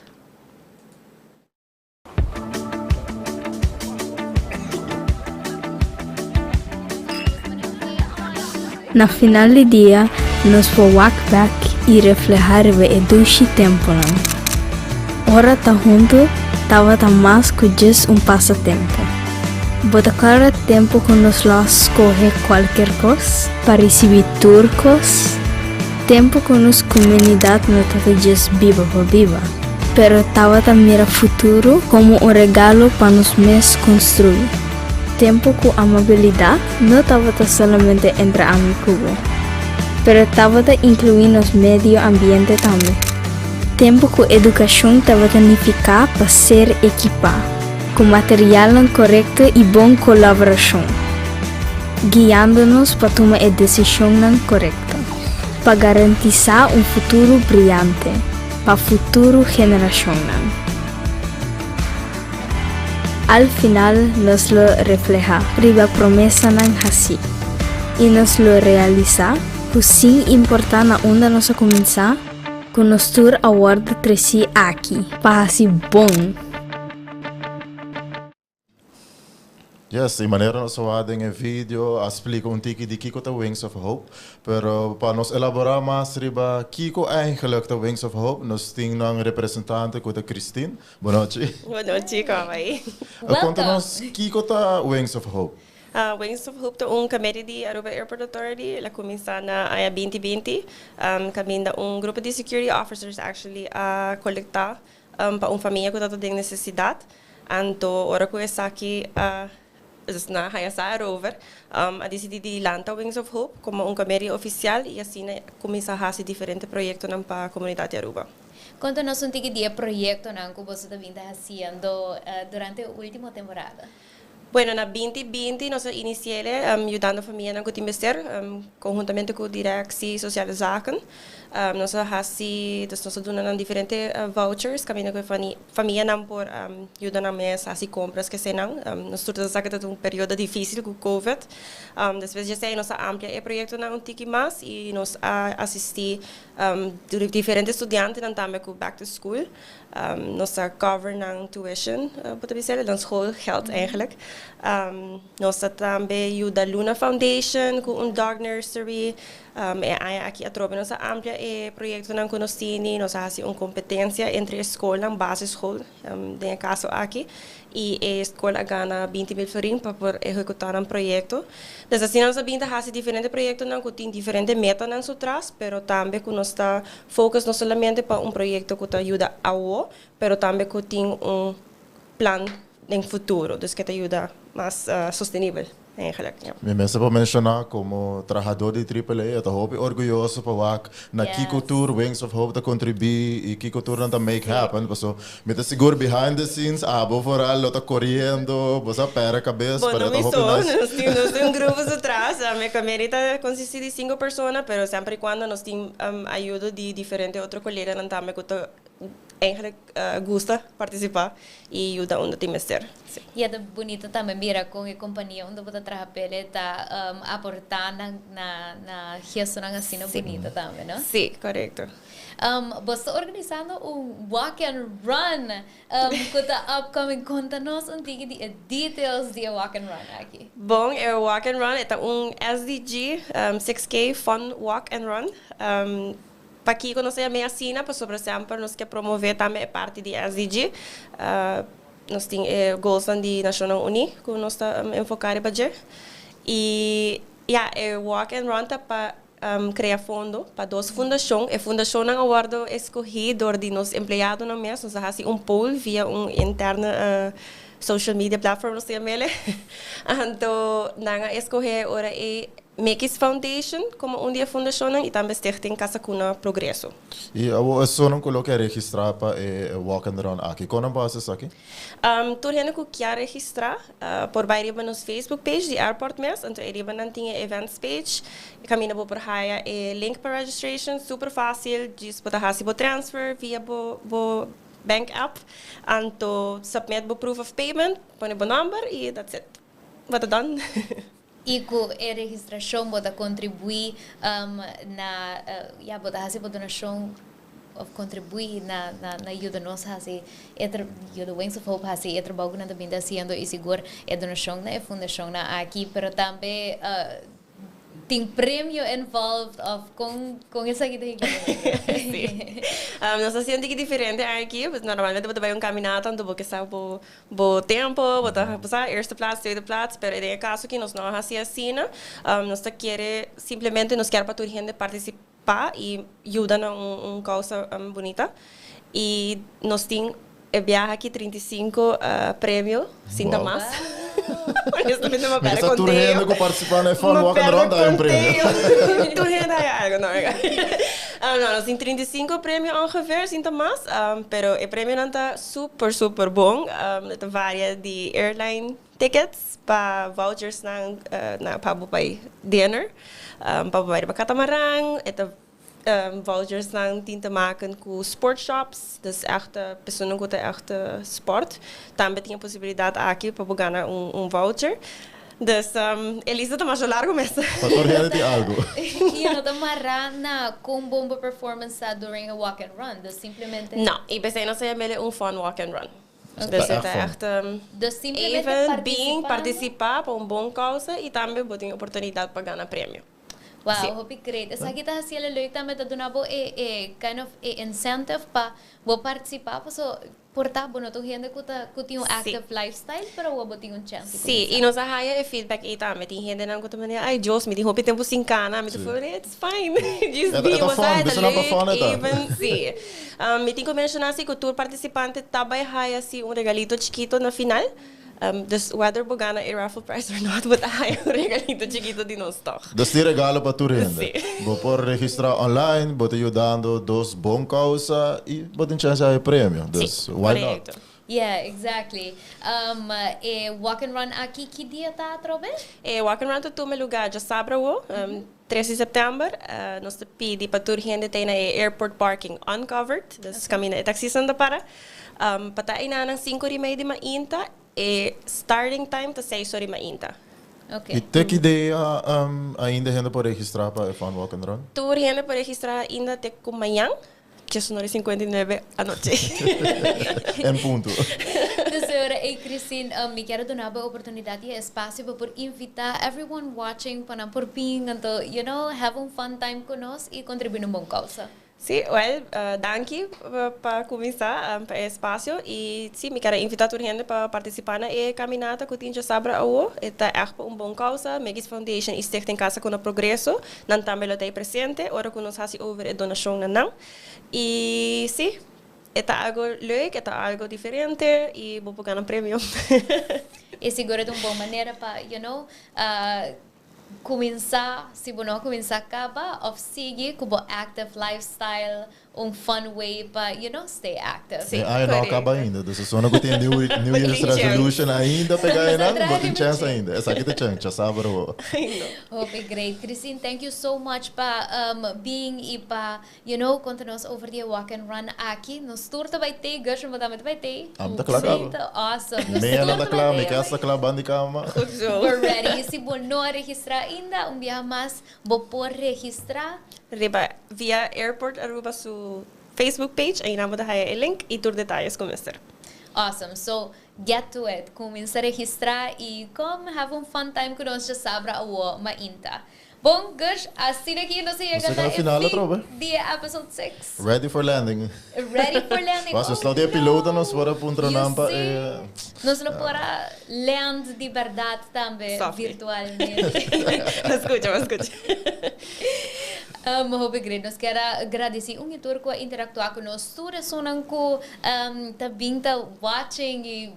Speaker 8: Na final di dia, nos por wak bek i reflehá riba e dushi tempunan. Ora ta huntu tabata mas ku djis un pasatempu. Bo ta kòrda tempu ku nos lo a skohe kualker kos pa risibí tur kos? Tempu ku nos komunidat no tabata djis biba pa biba. Pero tabata mira futuro komo un regalo pa nos mes konstruí. Tempu ku amabilidat no tabata solamente entre ami ku bo, pero tabata inkluí nos medio ambiente tambe. Tempu ku edukashon tabata nifiká pa ser ekipá ku materialnan korekto i bon kolaborashon, guiando nos pa tuma e desishonnan korekto pa garantisá un futuro briante. Pa futuro generashonnan. Al final nos lo reflehá riba promesanan hasí i nos lo realisá ku sin importá na unda nos a kuminsá, ku nos tur a wòrdu tresí aki pa hasi bon.
Speaker 4: Yes, y manera nos a wak den e video a splica un tiki di kico ta Wings of Hope, pero pa nos elabora mas riba kico eigenlijk ta Wings of Hope, nos tin nan representante cu ta Christine. Bonochi.
Speaker 9: Bonochi, como bai?
Speaker 4: Conta nos kico ta Wings of Hope.
Speaker 9: Wings of Hope ta un committee di Aruba Airport Authority, el a cuminsa na aña binti binti, caminda un grupo di security officers actually a colecta pa un famia cu ta den necesidad. Anto ora cu esaki a na haya sa erover, a dicidi di lanta Wings of Hope como un committee oficial y asina cuminsa haci diferente proyectonan pa comunidad di Aruba.
Speaker 3: Conta nos un tiki di e proyectonan cu boso ta bin ta haciendo durante e ultimo temporada.
Speaker 9: Bueno, na 2020 nos a iniciele yudando famianan cu tin mester, conhuntamente cu Directie Sociale Zaken. Nos a haci, dus nos a duna nan diferente vouchers caminda cu e famianan por yuda nan mes haci compras kesenan. Nos tur ta sa cu ta un periodo dificil cu covid. Despues di esey nos a amplia e proyectonan un tiki mas y nos a asisti diferente studiantenan tambe cu back to school. Nos ta cover nan tuition, bo ta bisa, nan schoolgeld eigenlijk. Nos ta tambe yuda Luna Foundation cu un dog nursery. E aña aki atrobe nos a amplia e proyectonan cu nos tini. Nos a haci un competencia entre e scolnan, basisschool den e caso aki, y e scol a gana 20.000 florin pa por ehecuta nan proyecto. Dus asina nos a bin ta haci diferente proyectonan cu tin diferente metanan su tras, pero tambe cu nos ta focus no solamente pa un proyecto cu ta yuda awo, pero tambe cu tin un plan den futuro, dus cu ta yuda mas sostenibel eigenlijk, ja.
Speaker 4: Mi mester por menciona como trahador di Triple A, e ta hopi orguyoso pa wak na kico tur Wings of Hope ta contribui y kico tur nan ta make happen, paso mi ta sigur behind the scenes abo vooral lo ta coriendo, bo sa pera cabes,
Speaker 9: Bo
Speaker 4: pero
Speaker 9: no
Speaker 4: e ta
Speaker 9: mi
Speaker 4: hopi
Speaker 9: so,
Speaker 4: nice.
Speaker 9: nos tin un grupo su tras, mi committee ta consisti di cinco persona, pero semper y cuando nos tin ayudo di diferente otro coleganan tambe cu ta. Eigenlijk gusta participa y yuda unda tin mester. Si.
Speaker 3: Y e ta bunito tambe mira con e compania unda bo ta traha p'e ta aporta na na na gestonan asina bunito tambe, no?
Speaker 9: Si, corecto.
Speaker 3: Bo sta organisando un walk and run cu ta upcoming. Conta nos un tiki di e details di e walk and run aki.
Speaker 9: Bon, e walk and run e ta un SDG 6K fun walk and run. Pakiko nos ta yam'é asina? Pasobra semper nos ke promové tambe e parti di SDG. Nos tin e goalsnan di Nashonnan Uní ku nos ta enfoká riba dje. I ya, e walk and run ta pa krea fondo pa dos fundashon. E fundashonnan a wòrdu eskohí dor di nos empleadonan mes. Nos a hasi un poll via un interne social media platform nos ta yam'el. Anto nan a eskohé ora ei Mickey's Foundation komo un di e fundashonnan i tambe Stichting Casa Cuna Progreso.
Speaker 4: I awor esunnan ku lo ke registrá pa e Walk and Run aki, kon nan por hasi esaki?
Speaker 9: Tur hende ku kier registrá por bai riba nos Facebook page di airport mes, anto ei riba nan tin e events page, e kaminda bo por haya e link pa registration, super fásil, djis bo ta hasi bo transfer via bo bo bank app, anto submit bo proof of payment, pone bo nòmber i that's it, bo ta done.
Speaker 3: I ku e registrashon bo ta kontribuí na, ya, bo ta hasi bo donashon òf kontribuí na na yuda nos hasi e tra, yuda Wings of Hope hasi e trabou ku nan ta binti hasiendo i sigur e donashon na e fundashonnan aki, pero tambe tin premio involved òf kon kon esaki ta hik'é?
Speaker 9: Sí. Nos ta hasi un tiki diferente aki, normalmente bo ta bai un kaminata anto bo ke sa bo Bo tempo, bo ta sa, eerste plaats, tweede plaats, pero den e caso aki nos no a haci asina. Nos ta kere simplemente nos kier pa tur hende participa y yuda na un causa bunita. Y nos tin e biaha aki 35 premio, sin ta mas. Honestamente mi a perde
Speaker 4: conteo. Tur hende cu participa na e fun walk and run ta haya un premio.
Speaker 9: Tur hende haya algo, no. No, nos tin 35 premio ongeveer, sin ta mas, pero e premionan ta Super super bon. E ta varia di airline tickets pa vouchersnan na pa bo bai dinner, pa bo bai riba catamaran. E ta vouchersnan tin te maken ku sport shops, dus echt personanan ku ta echt sport tambe tin e posibilidat aki pa bo gana un voucher. Dus e lista ta masha largo mes.
Speaker 4: Pa tur hende tin algo.
Speaker 3: Y no ta mará na con bon bo performance ta during e walk and run, dus simplemente.
Speaker 9: No, y p'esei nos ta yam'el un fun walk and run.
Speaker 3: Okay.
Speaker 9: Dus e ta echt
Speaker 3: Dus simplemente
Speaker 9: even bin
Speaker 3: participando.
Speaker 9: participa pa un bon causa y tambe bo tin oportunidad pa gana premio.
Speaker 3: Wow,
Speaker 9: Sí.
Speaker 3: hopi great. Esaki ta haciele leuk tambe, ta duna bo e e kind of e incentive pa bo participa, paso Por ta bo no ta un hende ku ta ku tin un active lifestyle, pero awor bo tin un chance di
Speaker 9: Sí,
Speaker 3: kuminsá.
Speaker 9: i nos a haya e feedback ei tambe. Tin hendenan ku ta manera, ai Dios, mi tin hopi tempu sin kana. Mi ta for, it's fine. Just
Speaker 4: E ta
Speaker 9: be,
Speaker 4: e ta
Speaker 9: bo sa,
Speaker 4: fun,
Speaker 9: e ta
Speaker 4: bisa nan pa
Speaker 9: leuk,
Speaker 4: fun e ta.
Speaker 9: even, sí. Mi tin ku menshoná si ku tur partisipante ta bai haya si un regalito chikito na final. Dus whether bo gana e raffle prize or not, bo ta haya un regalito chikito di nos tòg.
Speaker 4: Dus tin regalo pa tur hende.
Speaker 9: Sí.
Speaker 4: Bo por registrá online, bo ta yudando dos bon kousa i bo tin chèns di haya premio.
Speaker 9: Sí,
Speaker 4: Dus why not?
Speaker 9: korekto.
Speaker 3: Yeah, exactly. E walk and run aki ki dia ta atrobe?
Speaker 9: E walk and run ta tuma lugá djasabra awo, 3 di sèptèmber. Nos ta pidi pa tur hende ta na e airport parking uncovered, dus kaminda e taksistanan ta para. Pa ta einanan sinku ora i mei di mainta, e starting time ta seis ora i mainta.
Speaker 3: Okay.
Speaker 4: I te ki dia ainda hende por registrá pa e Fun Walk and Run?
Speaker 9: Tur hende por registrá ainda te ku mañan, diesun ora i 59 anochi.
Speaker 4: En punto.
Speaker 3: Dus ora ei Christine, mi kier a duna bo e oportunidad i e espacio pa por invita everyone watching pa nan por bin anto you know have un fun time cu nos i contribui na un bon causa.
Speaker 9: Sí, wel, danki pa cuminsa pa e espacio y sí, mi kier a invita tur hende pa participa na e caminata cu tin djasabra awo. E ta echt pa un bon causa, Maggie's Foundation y Stichting Casa Cuna Progreso, nan tambe lo ta ey presente ora cu nos haci over e donacion na nan. Y sí, e ta algo leuk, e ta algo diferente y bo por gana premio.
Speaker 3: Y sigur e ta un bon manera pa, you know, Cuminsa, si bo no a cuminsa caba of sigui cu bo active lifestyle, un fun way pa, you know, stay active.
Speaker 4: E aña no a caba ainda, dus esona cu tin New New Year's resolution ainda pega einan, bo tin chance ainda. Esaki ta chance, djasabra bo.
Speaker 3: Hopi great. Christine, thank you so much pa bin y pa You know, konta nos over di e walk and run aki. Nos tur ta bai tei, Gershon bo tambe ta bai tei?
Speaker 4: Ami ta kla kaba.
Speaker 3: Sí, ta awesome. Nos
Speaker 4: Mea
Speaker 3: tur
Speaker 4: nan ta
Speaker 3: ta
Speaker 4: kla,
Speaker 3: bai
Speaker 4: mi
Speaker 3: tei.
Speaker 4: kas ta kla, ban di kama.
Speaker 9: Goed zo.
Speaker 3: We're ready. Y si bo no a registra ainda, un biaha mas bo por registra.
Speaker 9: Riba via Airport Aruba su Facebook page, einan bo ta haya e link y tur detayes cu mester.
Speaker 3: Awesome. So, get to it. Cuminsa registra y come have un fun time cu nos djasabra awo mainta. Bon, Gush, asina aki nos a yega na e fin di e episode 6.
Speaker 4: Ready for landing.
Speaker 3: Ready for landing.
Speaker 4: Was, nos no tin e piloto, nos por a puntra nan pa e.
Speaker 3: Nos lo por a land di berdad tambe virtualmente.
Speaker 9: Bo scucha, bo scucha.
Speaker 3: Hopi great. Nos kier a gradeci un y tur cu a interactua cu nos. Tur esunnan cu ta bin ta watching y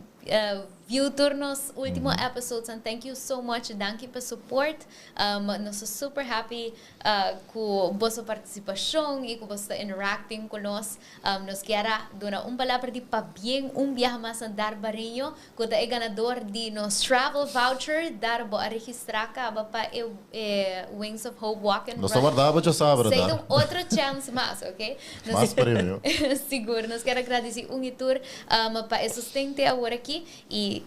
Speaker 3: view tur nos ultimo episodes. And thank you so much. Danki pa support. Nos ta super happy cu boso participacion y cu boso ta interacting cu nos. Nos kier a duna un palabra di pabien un biaha mas na Dar Bareño cu ta e ganador di nos travel voucher. Dar, bo a registra caba pa e Wings of Hope Walk and
Speaker 4: Nos ta
Speaker 3: Run.
Speaker 4: warda bo djasabra,
Speaker 3: Esey
Speaker 4: Dar.
Speaker 3: ta un otro chance mas, ok?
Speaker 4: Mas premio.
Speaker 3: Sigur. Nos kier a gradici un y tur pa e sosten te awor aki y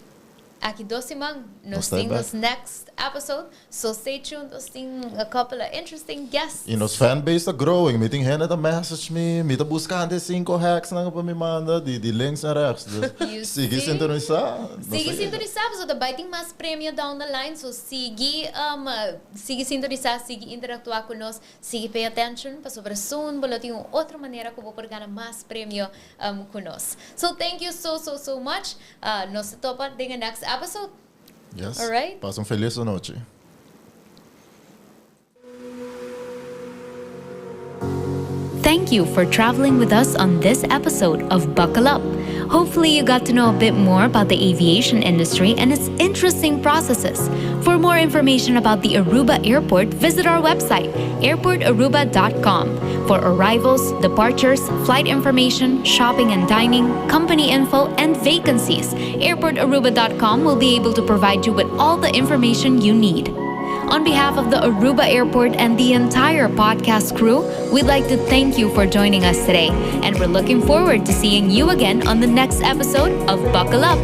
Speaker 3: Aki dos siman nos tin nos next episode, so stay tuned, nos tin a couple of interesting guests.
Speaker 4: Y nos fan base ta growing, mi tin hende ta message mi, mi ta buscando e cinco hacks nan pa mi manda di di links en rechts, dus sigui sintonisa.
Speaker 3: Sigui sintonisa pasobra ta bay tin mas premio down the line, so sigui sigui sintonisa, sigui interactua cu nos, sigui pay attention pasobra soon bo lo tin un otro manera cu bo por gana mas premio cu nos. So thank you so so so much. Nos ta topa den e next episode.
Speaker 4: Yes.
Speaker 3: Alright.
Speaker 4: Pasa un feliz anochi.
Speaker 3: Thank you for traveling with us on this episode of Buckle Up. Hopefully, you got to know a bit more about the aviation industry and its interesting processes. For more information about the Aruba Airport, visit our website, airportaruba.com, for arrivals, departures, flight information, shopping and dining, company info, and vacancies. Airportaruba.com will be able to provide you with all the information you need. On behalf of the Aruba Airport and the entire podcast crew, we'd like to thank you for joining us today. And we're looking forward to seeing you again on the next episode of Buckle Up.